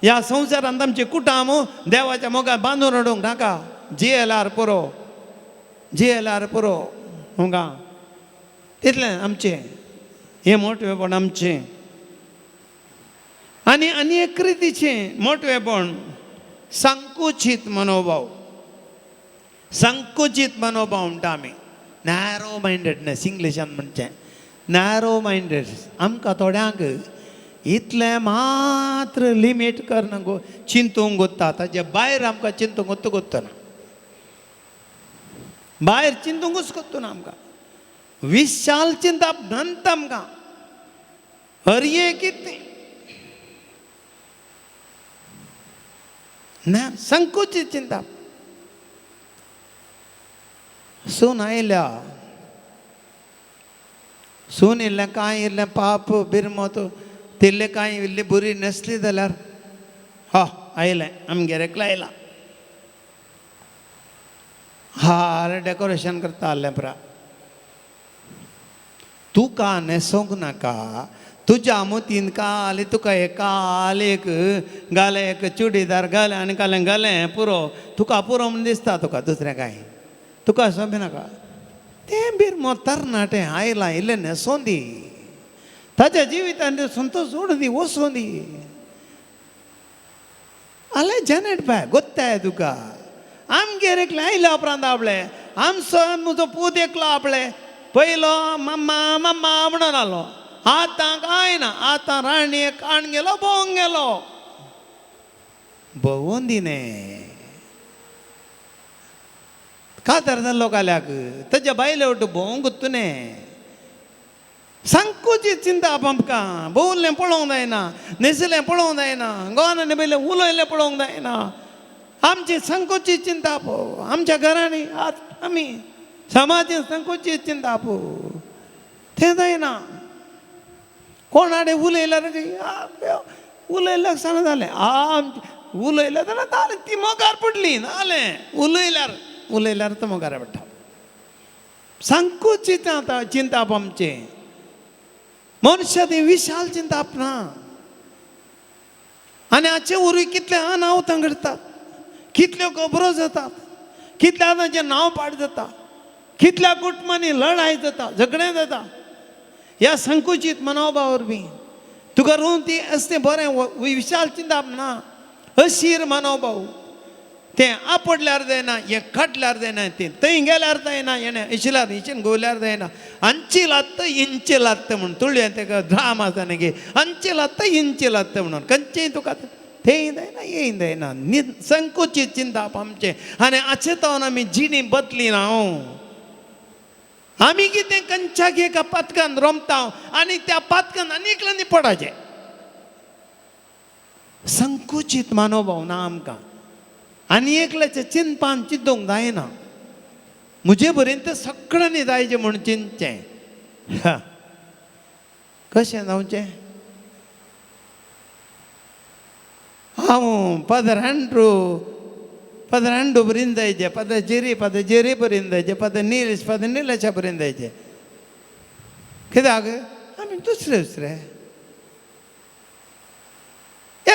ह्या संवसारांत आमचें कुटाम देवाच्या मोगान बांदून हाडूंक नाका. जियेल्यार पुरो, जियेल्यार पुरो हांगा तितलें आमचें हें मोटवेपण आमचें. आनी आनी एक रितीचें मोटवेपण संकुचीत मनोभाव, संकुचीत मनोभाव म्हणटा आमी, नॅरो मायंडेडनेस इंग्लिशान म्हणचें नॅरो मायंडेड. आमकां थोड्यांक इतलें मात्र लिमीट करना चिंतूंक गोत्ता, ताजे भायर आमकां चिंतूंक गोत्त गोत्तना, भायर चिंतूंकूच कोत्तना आमकां विशाल चिंतप नंत आमकां हरये कितें ना संकुचीत चिंतप. सून आयल्या, सून इल्लें कांय इल्लें पाप बिरमत तिल्लें कांय इल्ली बरी नेसली जाल्यार हा आयलें आमगेर एकलें आयलां, हार डेकोरेशन करता आहलें परा. तुका न्हेसोंक नाका, तुज्या मतीन काल तुका एक काल एक घालें एक चुडीदार घालें आनी घालें घालें पुरो, तुका पुरो म्हूण दिसता तुका, दुसरें कांय तुका सोबे नाका. तें बिरमो तरणाटें आयलां इल्लें न्हेसों दी, ताच्या जिवितान तें संतोश सोडूं दी, वचूं दी. आलें जॅनेट बाय गोत्ताय तुका, आमगेर एकलें आयल्या उपरांत आपलें आमचो म्हजो पूत एकलो आपलें पयलो मम्मा मम्मा म्हणून आलो, आतां कांय ना, आतां राणी काण गेलो भोंवंक गेलो, भोंवून दिने कातर जाल्लो काल्याक ताज्या बायले वट भोंवंक तुने. संकुचीत चिंताप आमकां, भोंवलें पळोवंक जायना, न्हेसलें पळोवंक जायना, गोवान पयलें उलयलें पळोवंक जायना, आमची संकुचीत चिंताप आमच्या घरांनी आमी समाजान संकुचीत चिंताप तें जायना. कोण आडे उलयल्यार उलयल्यार सांग जालें, आम उलयल्यार जाल्यार जालें, ती मोगार पडली जालें, उलयल्यार उलयल्यार तो मोगार पडटा. संकुचीत आतां चिंताप आमचें. मनशां तें विशाल चिंताप ना. आनी हाचे वरवीं कितले अनावतां घडटात, कितल्यो खबरो जातात, कितल्या तांचें नांव पाड जाता, कितल्या कुटुंबांनी लढाय जाता, झगडें जाता. ह्या संकुचीत मनोभावा वरवीं तुका रोवन ती असलें बरें विशाल चिंताप ना, अशीर मनोभाव तें आपडल्यार जायना, हें काडल्यार जायना, तें थंय गेल्यार जायना, हेणें इशिल्यार इशीन गोवल्यार जायना, आंची लात्त इंची लात्त म्हूण तुळ्ळें तेका ड्राम आसा न्ही गे, आंची लात्त इंची लात्त म्हणून खंयचेंय तुका तेंय जायना हेंय जायना. संकुचीत चिंताप आमचें. आनी हाचे तावन आमी जिणी बदली ना. आमी कितें कंच्याक एका पातकान रोमता आनी त्या पातकान आनी एकल्यानी पडाचें. संकुचीत मनोभाव ना आमकां आनी एकल्याच्या चिंतपान चिंतूंक जायना. म्हजे बरेन तें सगळ्यांनी जायचें म्हूण चिंतचें. कशें जावचें? हांव father Andrew, father Andrew बरीन जायचें, father Jerry, father Jerry बरीन जायचें, father Nilesh, father निलेशा बरीन जायचें. कित्याक आमी दुसरे दुसरे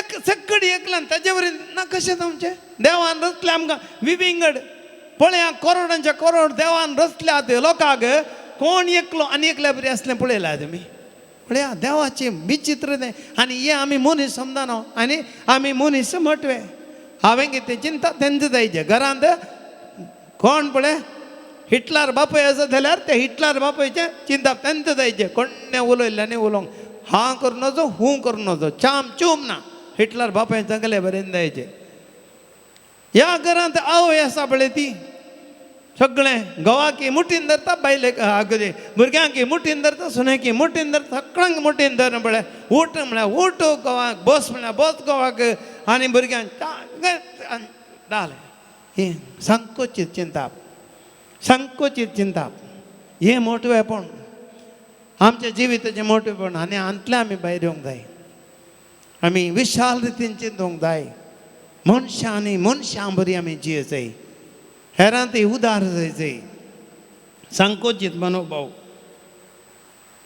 एक सगळी एकल्यान ताजे वरी ना कशें जावचें. देवान रचलें आमकां विविंगड. पळया करोडांच्या करोड देवान रचल्यात लोकांक. कोण एकलो आनी एकल्या बरी आसलें पळयला तुमी? पळया देवाचें विचित्र तें. आनी हें आमी मनीस समजना आनी आमी मनीस मोटवे. हांवें कितें चिंता तेंच जायचें. घरांत कोण पळय हिटलर बापूय आसा जाल्यार ते हिटलर बापूयचें चिंतप तेंच जायचें. कोणें उलयल्लें आनी उलोवंक हां करूं नजो हूं करूं नजो चाम चूम ना. हिटलर बापायन सांगलें बरें जायचें. ह्या घरांत आवय आसा पळय ती सगळें घोवाकी मुठीन धरता, बायलेक अगदी भुरग्यांकी मुठीन धरता, सुनेकी मुठीन धरता, सगळ्यांक मुठीन धर पळय. उठ म्हळ्यार उठ घोवाक, बस म्हळ्यार बस घोवाक, आनी भुरग्यांक जालें. हें संकोचीत चिंताप, संकोचीत चिंताप हें मोटवेपण आमच्या जिविताचें मोटवेपण. आनी हातूंतल्यान आमी भायर येवंक जाय. आमी विशाल रितीन चिंतूंक जाय. मनशां आनी मनशां बरी आमी जियेजाय. हेरां ती उदार जायजाय. संकोचीत मनोभाव.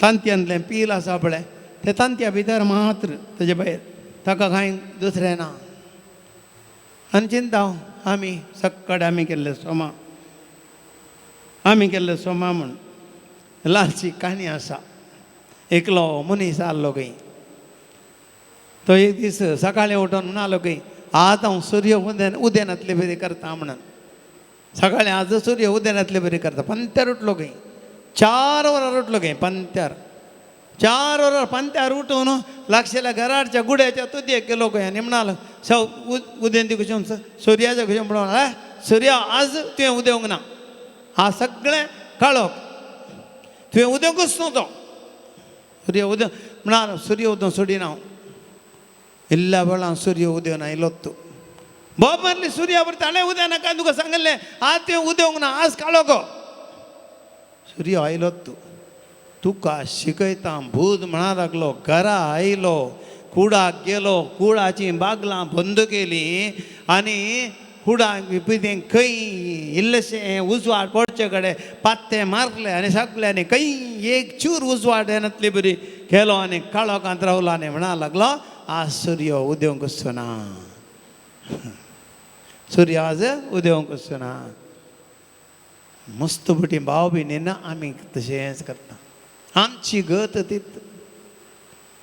तांतयांतलें पील आसा पळय तें तांतया भितर मात्र, तेजे भायर ताका कांय दुसरें ना. आनी चिंता आमी सक्कड आमी केल्ले सोमा, आमी केल्ले सोमा म्हूण ल्हानशी काणी आसा. एकलो मनीस आहलो खंय, तो एक दीस सकाळीं उठून म्हणालो खंय आज हांव सूर्य उदेनातले बरी करता म्हणून. सकाळीं आज सूर्य उदेनातले बरी करता. पंत्यार उठलो खंय, 4 वरां उठलो खंय पंत्यार, 4 वरां पंत्यार उठून लागशिल्ल्या घराच्या गुड्याच्या तुदयेक गेलो खंय आनी म्हणालो सव उदेंती कशें सुर्याच्या कशें म्हणून सुर्या आज तुवें उदेवंक ना, हा सगळें काळोख, तुवें उदेवंकूच न्हू. सूर्य उदेव म्हणालो सूर्य उदोवंक सोडिना हांव, इल्ल्या वेळान सूर्य उदेवन आयलो तूं. बोब मारली सूर्या बरें ताणें उदय नाका तुका सांगिल्लें आज तुवें उदेवंक ना, आज काळो गो. सूर्य आयलो तूं, तुका शिकयता भूत म्हणा लागलो. घरा आयलो, कुडाक गेलो, कुडाचीं बागलां बंद केलीं आनी कुडाक कितें खंय इल्लेशें उजवाड पडचे कडेन पात्ते मारले आनी सगल्यांनी खंय एक चूर उजवाड येनातली बरी केलो आनी काळोखांत रावलो आनी म्हणा लागलो आज सूर्य उदेवंक ना, सूर्य आज उदेवंक ना. मस्त बटी भाव भयणीन आमी तशेंच करता. आमची गत तीत.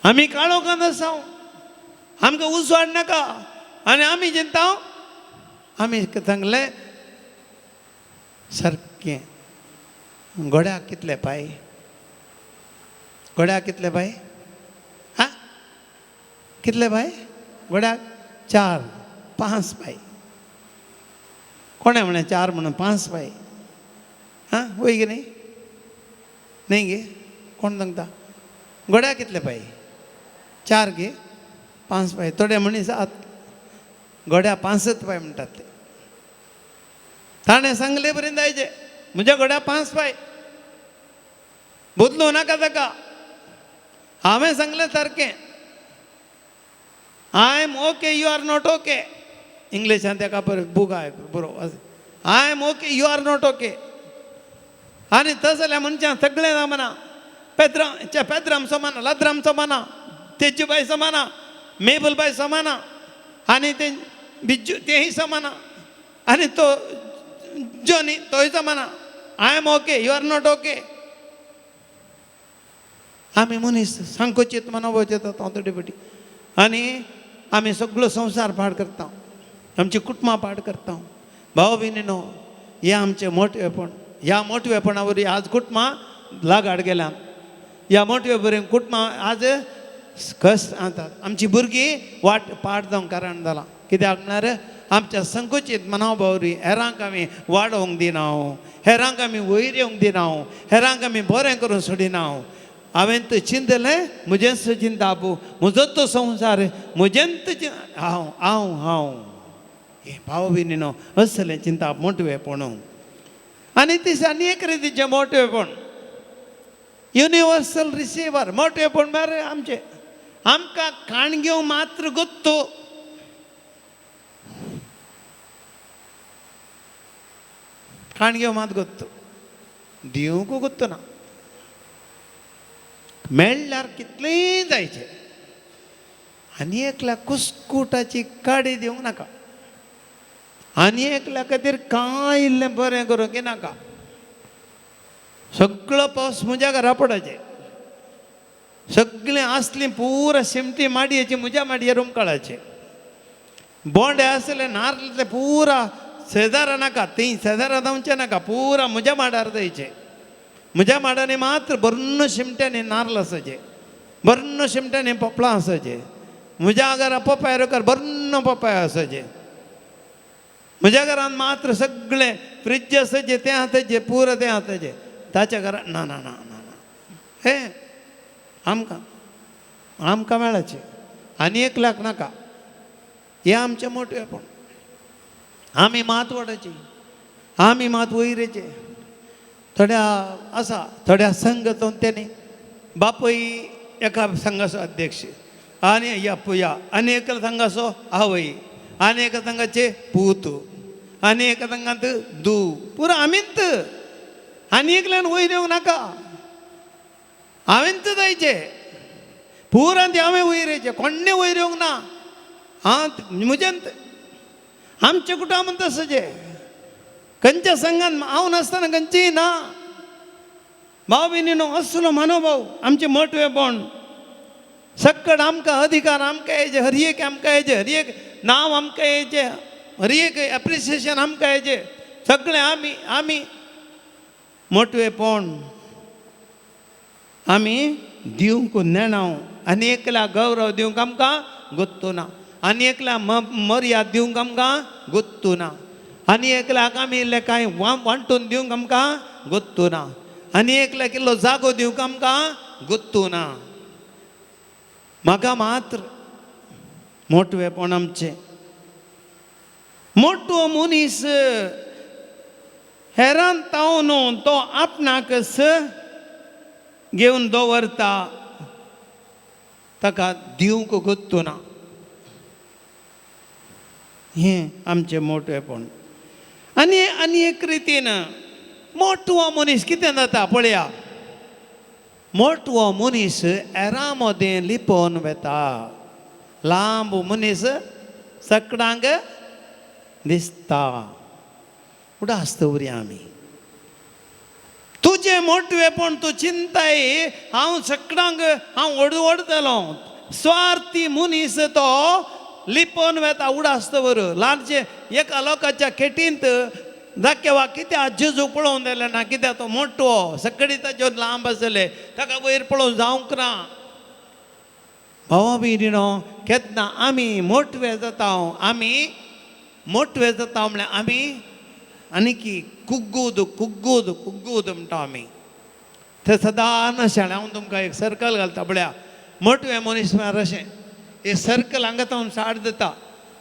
आमी काळोखांत आसा, आमकां उजवाड नाका आनी आमी चिंता आमी सांगलें सारकें. घोड्याक कितले पांय? घोड्याक कितले पांय? हा कितले पांय घोड्याक? 4 5 पांय. कोणें म्हणलें 4 म्हणून 5 पांय? हां वय गे न्ही? न्ही गे? कोण सांगता? घोड्याक कितले पांय? 4 गे 5 पांय. थोडे मनीस आत घोड्या 5 पांय म्हणटात ते. ताणें सांगले पर्यंत जायचे म्हज्या घोड्या 5 पांय, बदलूं नाका ताका. हांवें सांगलें सारकें. I am okay, you are not okay. इंग्लिशान ताका बरें बूक आहा बरो. I am okay, you are not okay. आनी तसल्या जाल्यार मनशान सगळें जमना. पेद्राम समाना, लाद्राम समाना, तेजूबाय समाना, मेबलबाय समाना, आनी ते बिज्जू तेही समाना, आनी तो जॉनी तोय समाना. I am okay, you are not okay. आमी मनीस संकोचीत मनोभाव येता थोडे फावटी आनी आमी सगळो संवसार पाड करता, आमची कुटुंबां पाड करता. भाव भयणीनो हें आमचें मोटवेपण. ह्या मोटवेपणा वरवीं आज कुटुंबां लागाड गेल्या. ह्या मोटवे वरवीं कुटुंबां आज कस आतात. आमची भुरगीं वाट पाड जावंक कारण जालां. कित्याक म्हळ्यार आमच्या संकोचीत मनाभाव वरवीं हेरांक आमी वाडोवंक दिना, हेरांक आमी वयर येवंक दिना, हेरांक आमी बरें करून सोडिना. हांवें तें चिंतलें म्हजेंच चिंताप, म्हजो तो संवसार, म्हजेंच हांव हांव हांव. हें भाव भयणीनो असलें चिंताप मोटवेपण. आनी तें आनी एक रितीचें मोटवेपण युनिवर्सल रिसिवर. मोटवेपण म्हळ्यार आमचें आमकां काणग्यो मात्र गोत्तो. काणग्यो मात गोत्तो, दिवंक गोत्तो ना. मेळ्ळ्यार कितलेंय जायचें. आनी एकल्या कुस्कुटाची काडी दिवंक नाका, आनी एकल्या खातीर कांय इल्लें बरें करूंक नाका. सगळो पावस म्हज्या घरा पडाचे, सगळें आसली पुरा शिमटी माडयेची म्हज्या माडयेर उमकाळाचे, बोंडे आसले नारले ते पुरा शेजारा नाका, ती शेजारा धांवचे नाका, पुरा म्हज्या माडार दयचे. म्हज्या माडांनी मात्र बर्ण शिमट्यांनी नारल आसाचे, बर्ण शिमट्यांनी पोपलां आसाचे. म्हज्या घरा पोपाय रोकार बर्ण पोपाय आसाचे. म्हज्या घरान मात्र सगळें फ्रिज आसाचे, तें आसाचे, पुरा तें आसाचे. ताच्या घरान ना ना ना ना ना. हें आमकां आमकां मेळाचें आनी एक लाख नाका. हें आमचें मोटवेपण. आमी मात वाडाची, आमी मात वयरेचे. थोड्या आसा थोड्या संघ तेणी बापूय एका संघाचो अध्यक्ष आनी या पुया, आनी एका संघाचो आवय, आनी एका संघाचे पूत, आनी एका संघांत दू, पुरो आमींत. आनी एकल्यान वयर येवंक नाका, हांवेंच जायचे पुरान ते हांवें वयर येयचे, कोण्णें वयर येवंक ना. हांव म्हज्यान आमच्या कुटुंबान तसोचें खंयच्या संघान हांव नासतना खंयचीय ना. भाव भयणीनो असलो मनोभाव आमचें मोटवेपण. सक्कड आमकां अधिकार आमकां येयचे, हर एक आमकां येयचे, हर एक नांव आमकां येयचें, हर एक एप्रिसिएशन आमकां येयचें, सगळें आमी आमी मोटवेपण आमी दिवंक नेणाव. आनी एकल्या गौरव दिवंक आमकां गोत्तू ना, आनी एकल्या मर्याद दिवंक आमकां गोत्तू ना, आनी एकल्याक आमी इल्लें कांय वांटून दिवंक आमकां गोत्तू ना, आनी एकल्याक इल्लो जागो दिवंक आमकां गोत्तू ना. म्हाका मात्र मोटवेपण आमचें. मोटवो मनीस हेरान तावन तो आपणाकच घेवन दवरता, ताका दिवंक गोत्तू ना. हें आमचें मोटवेपण. आनी आनी एक रितीन मोटवो मनीस कितें जाता पळया, मोटवो मनीस एरा मदें लिपोवन वेता, लांब मनीस सकडांक दिसता. उडास दवरया आमी. तुजें मोटवेपण तूं चिंताय, हांव सकडांक हांव व्हड व्हडतलो. स्वार्थी मनीस तो लिपोवन वेता. उडास दवर ल्हानशें एका लोकांच्या खेटींत दाखेवा कित्याक जेजू पळोवन दिलें ना, कित्याक तो मोटवो सगळी ताच्यो लांब आसले, ताका वयर पळोवन जावंक ना. भावा भयणीनो केन्ना आमी मोटवे जाता, आमी मोटवे जाता म्हळ्यार आमी आनीकी कुग्गूद कुग्गूद कुग्गूद म्हणटा आमी. ते सदां अशें हांव तुमकां एक सर्कल घालता पळया, मोटवे मनीस म्हळ्यार अशें हे सर्कल हांगा तावन स्टार्ट जाता,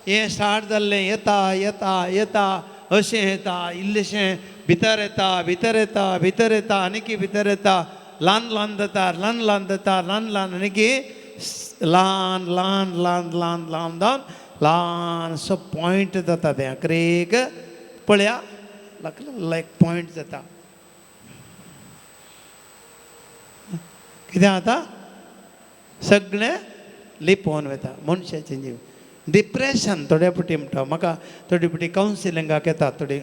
हें स्टार्ट जाल्लें येता येता येता अशें येता, इल्लेशें भितर येता भितर येता भितर येता आनीकी भितर येता, ल्हान ल्हान जाता ल्हान ल्हान जाता ल्हान ल्हान आनीकी ल्हान ल्हान ल्हान ल्हान ल्हान जावन ल्हानसो पॉयंट जाता तें अकरेक पळया लायक पॉयंट जाता. कितें जाता सगळें लिपोवन वता मनशाचें जीव. डिप्रेशन थोड्या फावटी म्हणटा म्हाका, थोडी फावटी कावन्सिलिंगाक येतात थोडी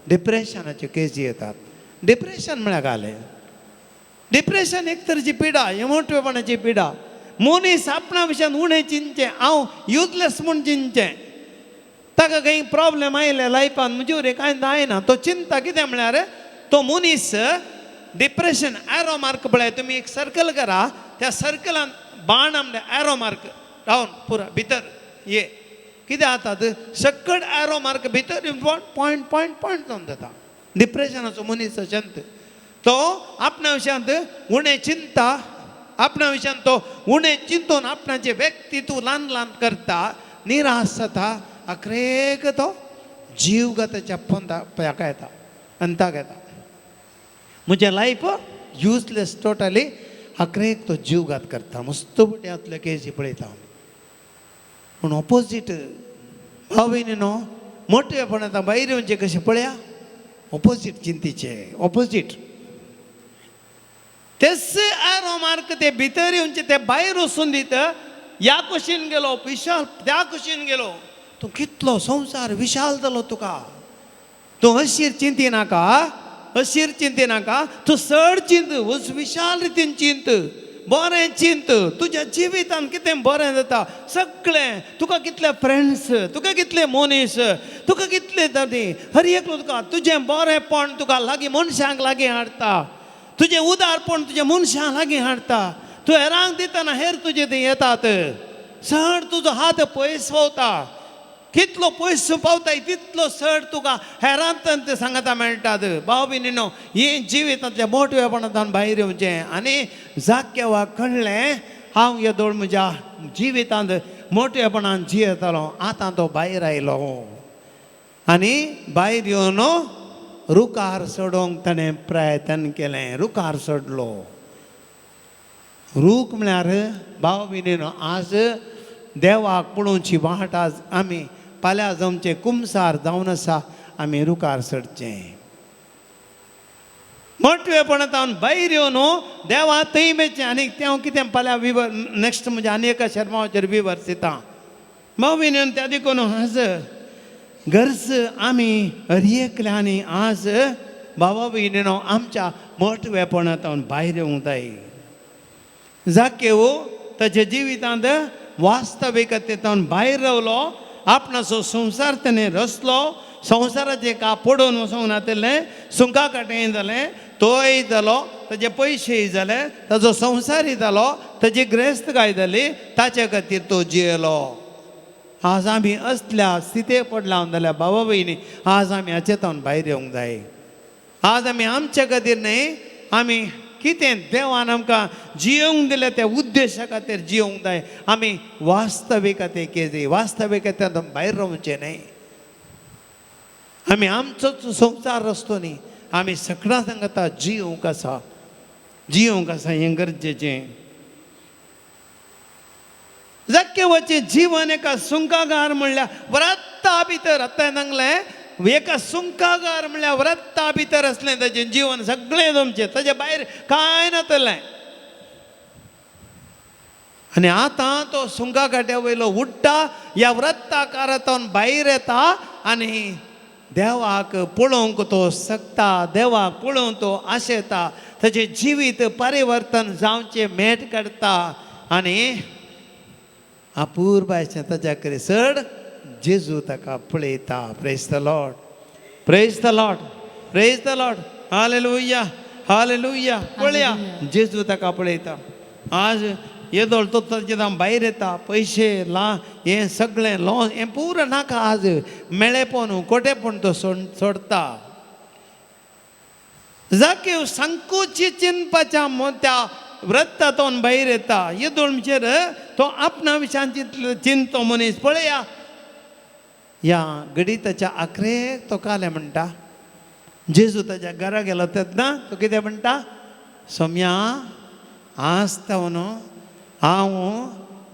डिप्रेशनाच्यो केजी येतात. डिप्रेशन म्हळ्यार घालें, डिप्रेशन एक तरेची पिडा, हे मोटवेपणाची पिडा. मनीस आपणा विशयान उणें चिंतचें, हांव युजलेस म्हूण चिंतचें. ताका खंय प्रॉब्लेम आयले लायफान म्हजे कांय जायना, तो चिंता कितें म्हळ्यार तो मनीस डिप्रेशन एरो मार्क पळय तुमी एक सर्कल करा, त्या सर्कलान बाण आमले एरो मार्क डावन पुरा भितर ये कितें जाता सकट एरो मार्क भितर पॉयंट पॉयंट पॉयंट जावन जाता. डिप्रेशनाचो मनीस अशेंत तो आपणा विशयांत उणें चिंता, आपणा विशयांत तो उणें चिंतून आपणाचें व्यक्तित्व ल्हान ल्हान करता, निराश जाता, अखरेक तो जीव गताच्या पोंदा हाका येता, अंताक येता. म्हजें लायफ युजलेस टोटली, अखरेक तो जीवघात करता. मस्त बट्यांतले केजी पळयता हांव. पूण ऑपोजीट भाव भयणीनो मोटेपण आतां भायर येवचें कशें पळया, ऑपोजीट चिंतीचे ऑपोजीट तेच एरो मार्क ते भितर येवचे ते भायर वचून दित ह्या कुशीन गेलो, विशाल त्या कुशीन गेलो. तूं कितलो संवसार विशाल जालो तुका. तूं अशीर चिंती नाका, अशीर चिंती नाका, तूं चड चिंत, विशाल रितीन चिंत, बरें चिंत. तुज्या जिवितान कितें बरें जाता सगळें, तुका कितले फ्रेंड्स, तुका कितले मनीस, तुका कितले जाती, हर एकलो तुका तुजें बरेंपण तुका लागीं मनशांक लागीं हाडटा, तुजें उदारपण तुज्या मनशांक लागीं हाडटा. तूं हेरांक दितना हेर तुजे थंय येतात, चड तुजो हात पयस पावता, कितलो पयस पावताय तितलो चड तुका हेरांत ते सांगता मेळटात. भाव भयणीनो, हें जिवितांतल्या मोटवेपणांतल्यान भायर येवचें. आनी जाक्यवाक कळ्ळें हांव येदोळ म्हज्या जिवितांत मोटवेपणान जियेतालो, आतां तो भायर आयलो आनी भायर येवन रुखार चडोवंक ताणें प्रयत्न केलें. रुखार चडलो. रूख म्हळ्यार भाव भयणीनो आज देवाक पळोवची वाट आज आमी फाल्यां जमचें कुमसार जावन आसा, आमी रुखार चडचें. मोटवेपणांत भायर येवन देवा थंय मेचें. आनी तें हांव कितें फाल्यां विवर नेक्स्ट म्हणजे आनी एका शेर्मांवाचेर विवर दिता. भाव भयणीनो, त्या देखून आज गरज आमी हर एकल्यांनी आज बाबा भयणीनो आमच्या मोटवेपणांत भायर येवंक जाय. जाकेव ताच्या जिवितांत वास्तविकतेंतल्यान भायर रावलो, आपणाचो संवसार तेणें रचलो, संवसाराचें का पडोवन वचोंक नातिल्लें, सुंका काटें जालें, तोय जालो, ताजे पयशेय जाले, ताजो संवसारय जालो, ताजी ग्रेस्तकाय जाली, ताचे खातीर तो जियेलो. आज आमी असल्या स्थिते पडला जाल्यार बाबा भयणी आज आमी हाचे तावन भायर येवंक जाय. आज आमी आमच्या खातीर न्हय, आमी कितें देवान आमकां जियोवंक दिलें त्या उद्देशा खातीर जियोवंक जाय. आमी वास्तविकते केली, वास्तविकतेंत भायर रावचें न्हय. आमी आमचोच संवसार रचतो न्ही, आमी सगळ्यां सांगता जियोवंक आसा, जियोवंक आसा हें गरजेचें. जाक्यवाचें जीवन एका सुंकागार म्हणल्यार व्रता भितर, आतां सांगलें एका सुंकागार म्हणल्यार व्रता भितर आसलें ताजें जीवन सगळें तुमचें, ताजे भायर कांय नातलें. आनी आतां तो सुंका काट्या वयलो उठ्ठा, ह्या व्रताकारांतल्यान भायर येता आनी देवाक पळोवंक तो शकता, देवाक पळोवंक तो आशेता, ताजें जिवीत परिवर्तन जावचें मेट काडटा आनी अपुरबायचें ताज्या कडेन चड जेजू ताका पळयता. Praise the Lord, praise the Lord, praise the Lord. Hallelujah, hallelujah. पळया जेजू ताका पळयता. आज येदोळ तो ताजे भायर येता, पयशे ला हें सगळें लॉस हें पुरो नाका, आज मेळेपण कोटेपण तो सोडता. जाकेव संकुची चिंतपाच्या त्या व्रतातून भायर येता. येदोळ म्हणचेर तो आपणा विशयान चिंतो मनीस. पळया ह्या गणिताच्या आखरेक तो कालें म्हणटा. जेजू ताच्या घरा गेलो तेन्ना तो कितें म्हणटा, सोम्या आज न्हू हांव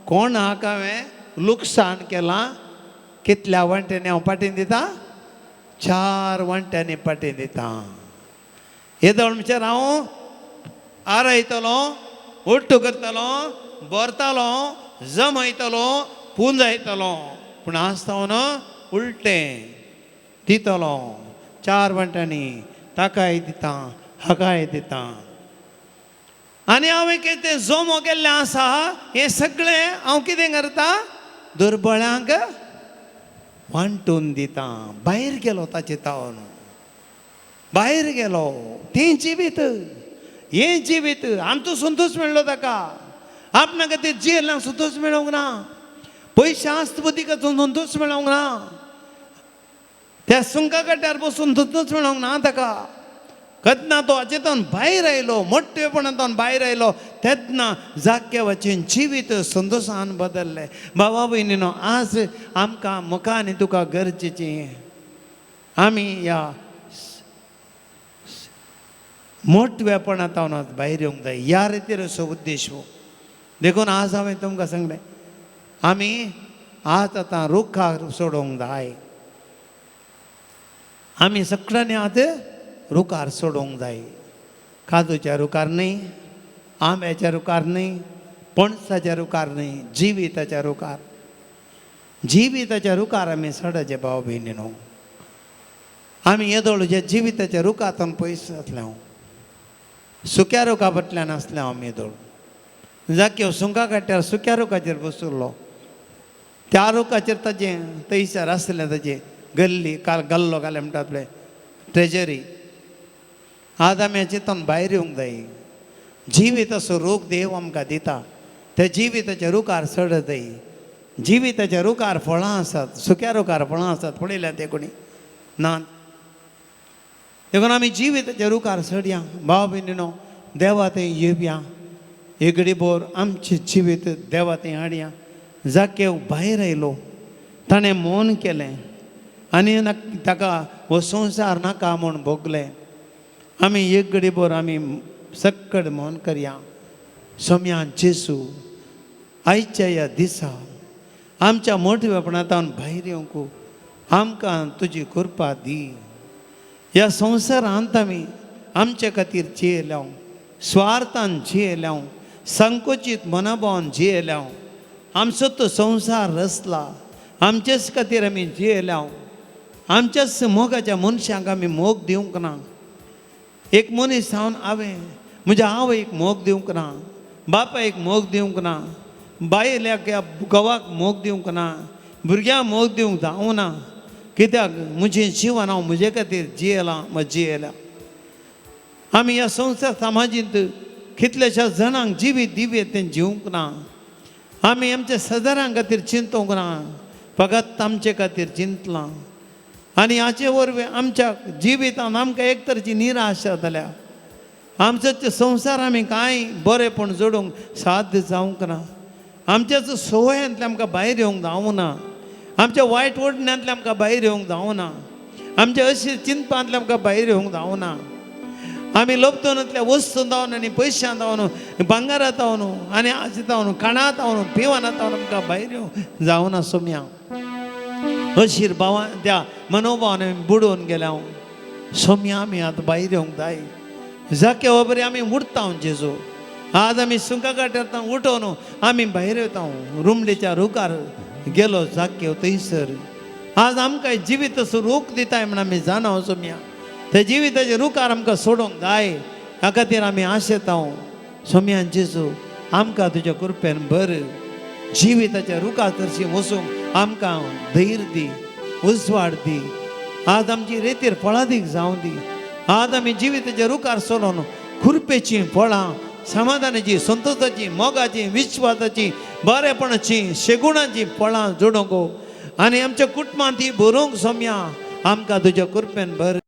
कोणाक हांवें लुकसाण केलां, कितल्या वांट्यांनी हांव पाटीन दिता, 4 वांट्यांनी पाटीन दिता. येदोळ म्हणचेर हांव आरयतलो, उट्टू करतलो, भरतलो, जमयतलो, पुंजायतलो, पूण आज न्हू उलटें दितलो, 4 वांट्यांनी ताकाय दिता, हाकाय दिता. आनी हांवें कितें जमो केल्लें आसा हें सगळें हांव कितें करता, दुर्बळ्यांक वांटून दिता. भायर गेलो ताचे तावन, भायर गेलो. तें जिवीत, हें जिवीत आमचो संतोश मेळ्ळो ताका. आपणा खातीर जियेल्ल्याक संतोश मेळोंक ना, पयशे आस्त बुद्दीकाचो संतोश मेळोंक ना, त्या सुंका काट्यार बसून संतोश मेळोंक ना ताका. केन्ना तो हाचेंतल्यान भायर आयलो, मोटेपणांतल्यान भायर आयलो, तेन्ना जाक्यवाचें जिवीत संतोशान बदल्लें. बाबा भयणीनो, आज आमकां म्हाका आनी तुका गरजेचें आमी ह्या मोटवेपणांतल्यान भायर येवंक जाय. ह्या रितीर असो उद्देश हो. देखून आज हांवें तुमकां सांगलें, आमी आज आतां रुखार सोडोवंक जाय, आमी सगळ्यांनी आज रुखार सोडोवंक जाय. काजूच्या रुखार न्हय, आंब्याच्या रुखार न्हय, पणसाच्या रुखार न्हय, जिविताच्या रुखार. जिविताच्या रुखार आमी सडाचे भाव भयणीनो. आमी येदोळ ज्या जिविताच्या रुखांतून पयस आसले हांव, सुक्या रुखा फाटल्यान आसले हांव आमी येदोळ. जाक्यो सुंगा काट्यार सुक्या रुखाचेर बसुल्लो. त्या रुखाचेर ताजें थंयसर आसलें ताजें गल्ली, काल गल्लो घालें म्हणटात पळय, ट्रेजरी. आज आमी हाचेंतून भायर येवंक जाय. जिविताचो रूख देव आमकां दिता, त्या जिविताच्या रुखार चड जाय. जिविताच्या रुखार फळां आसात, सुक्या रुखार फळां आसात, पळयल्या ते कोणी ना. देखून आमी जिविताच्या रुखार चडया भाव भयणीनो, देवा थंय येवया, एगडी बोर आमचें जिवीत देवा थंय हाडया. जाकेव भायर आयलो, ताणें मौन केलें आनी ताका हो संवसार नाका म्हूण भोगलें. आमी एक घडी भर आमी सक्कड मौन करया. सोम्यान जेजू, आयच्या ह्या दिसा आमच्या मोठेपणांतल्यान भायर येवंक आमकां तुजी कृपा दी. ह्या संवसारांत आमी आमचे खातीर जियेल्या, स्वार्थान जियेल्या, संकोचीत मनोभावान जियेल्या. आमचो तो संवसार रचला, आमचेच खातीर आमी जियेल्या. आमच्याच मोगाच्या मनशांक आमी मोग दिवंक ना. एक मनीस जावन हांवें म्हज्या आवयक मोग दिवंक ना, बापायक मोग दिवंक ना, बायल्याक घोवाक मोग दिवंक ना, भुरग्यांक मोग दिवंक जावना. कित्याक म्हजें जिवन हांव म्हजे खातीर जियेलां, म्हजें जियेल्या. आमी ह्या संवसार समाजींत कितल्याश्या जाणांक जिवीत दिवयेत तें जिवंक ना. आमी आमच्या शेजाऱ्यां खातीर चिंतूंक ना, फकत आमचे खातीर चिंतलां. आनी हाचे वरवीं आमच्या जिवितांत आमकां एक तरेची निराशा जाल्या. आमचो संवसार आमी कांय बरेंपण जोडूंक साध्य जावंक ना. आमच्याच संवयांतल्यान आमकां भायर येवंक जावना. आमच्या वायट ओडण्यांतल्यान आमकां भायर येवंक जावना. आमच्या अशी चिंतपांतल्यान आमकां भायर येवंक जावना. आमी लोपतोनांतल्या वस्तू जावन आनी पयशां जावन, भांगरां जावन आनी आशें जावन, खाणां जावन, पिवनां जावन आमकां भायर येवंक जावना. सोम्या अशीर भावान त्या मनोभावान आमी बुडोवन गेल्या. सोम्या आमी आतां भायर येवंक जाय. जाके बरी आमी उठता जेजू. आज आमी सुंका काट्यार उठोवन आमी भायर येता. रुमडेच्या रुखार गेलो जाक्यो थंयसर. आज आमकां जिवीत असो रूख दिताय म्हण आमी जाणा सोम्या. त्या जिविताच्या रुखार आमकां सोडूंक जाय. ह्या खातीर आमी आशेता. सोम्यान जेजू, आमकां तुज्या कृपेन बर जिविताच्या रुखा तरशी वचूंक आमकां धैर्य दी, उजवाड दी. आज आमची रेतीर फळादीक जावं दी. आज आमी जिविताच्या रुखार सोडून खुरपेचीं फळां, समाधानाची, संतोशाची, मोगाची, विश्वासाची, बरेपणाची, शेगुणाची फळां जोडूंक आनी आमच्या कुटुंबांत ती भरूंक सोम्या आमकां तुज्या कृपेन भर.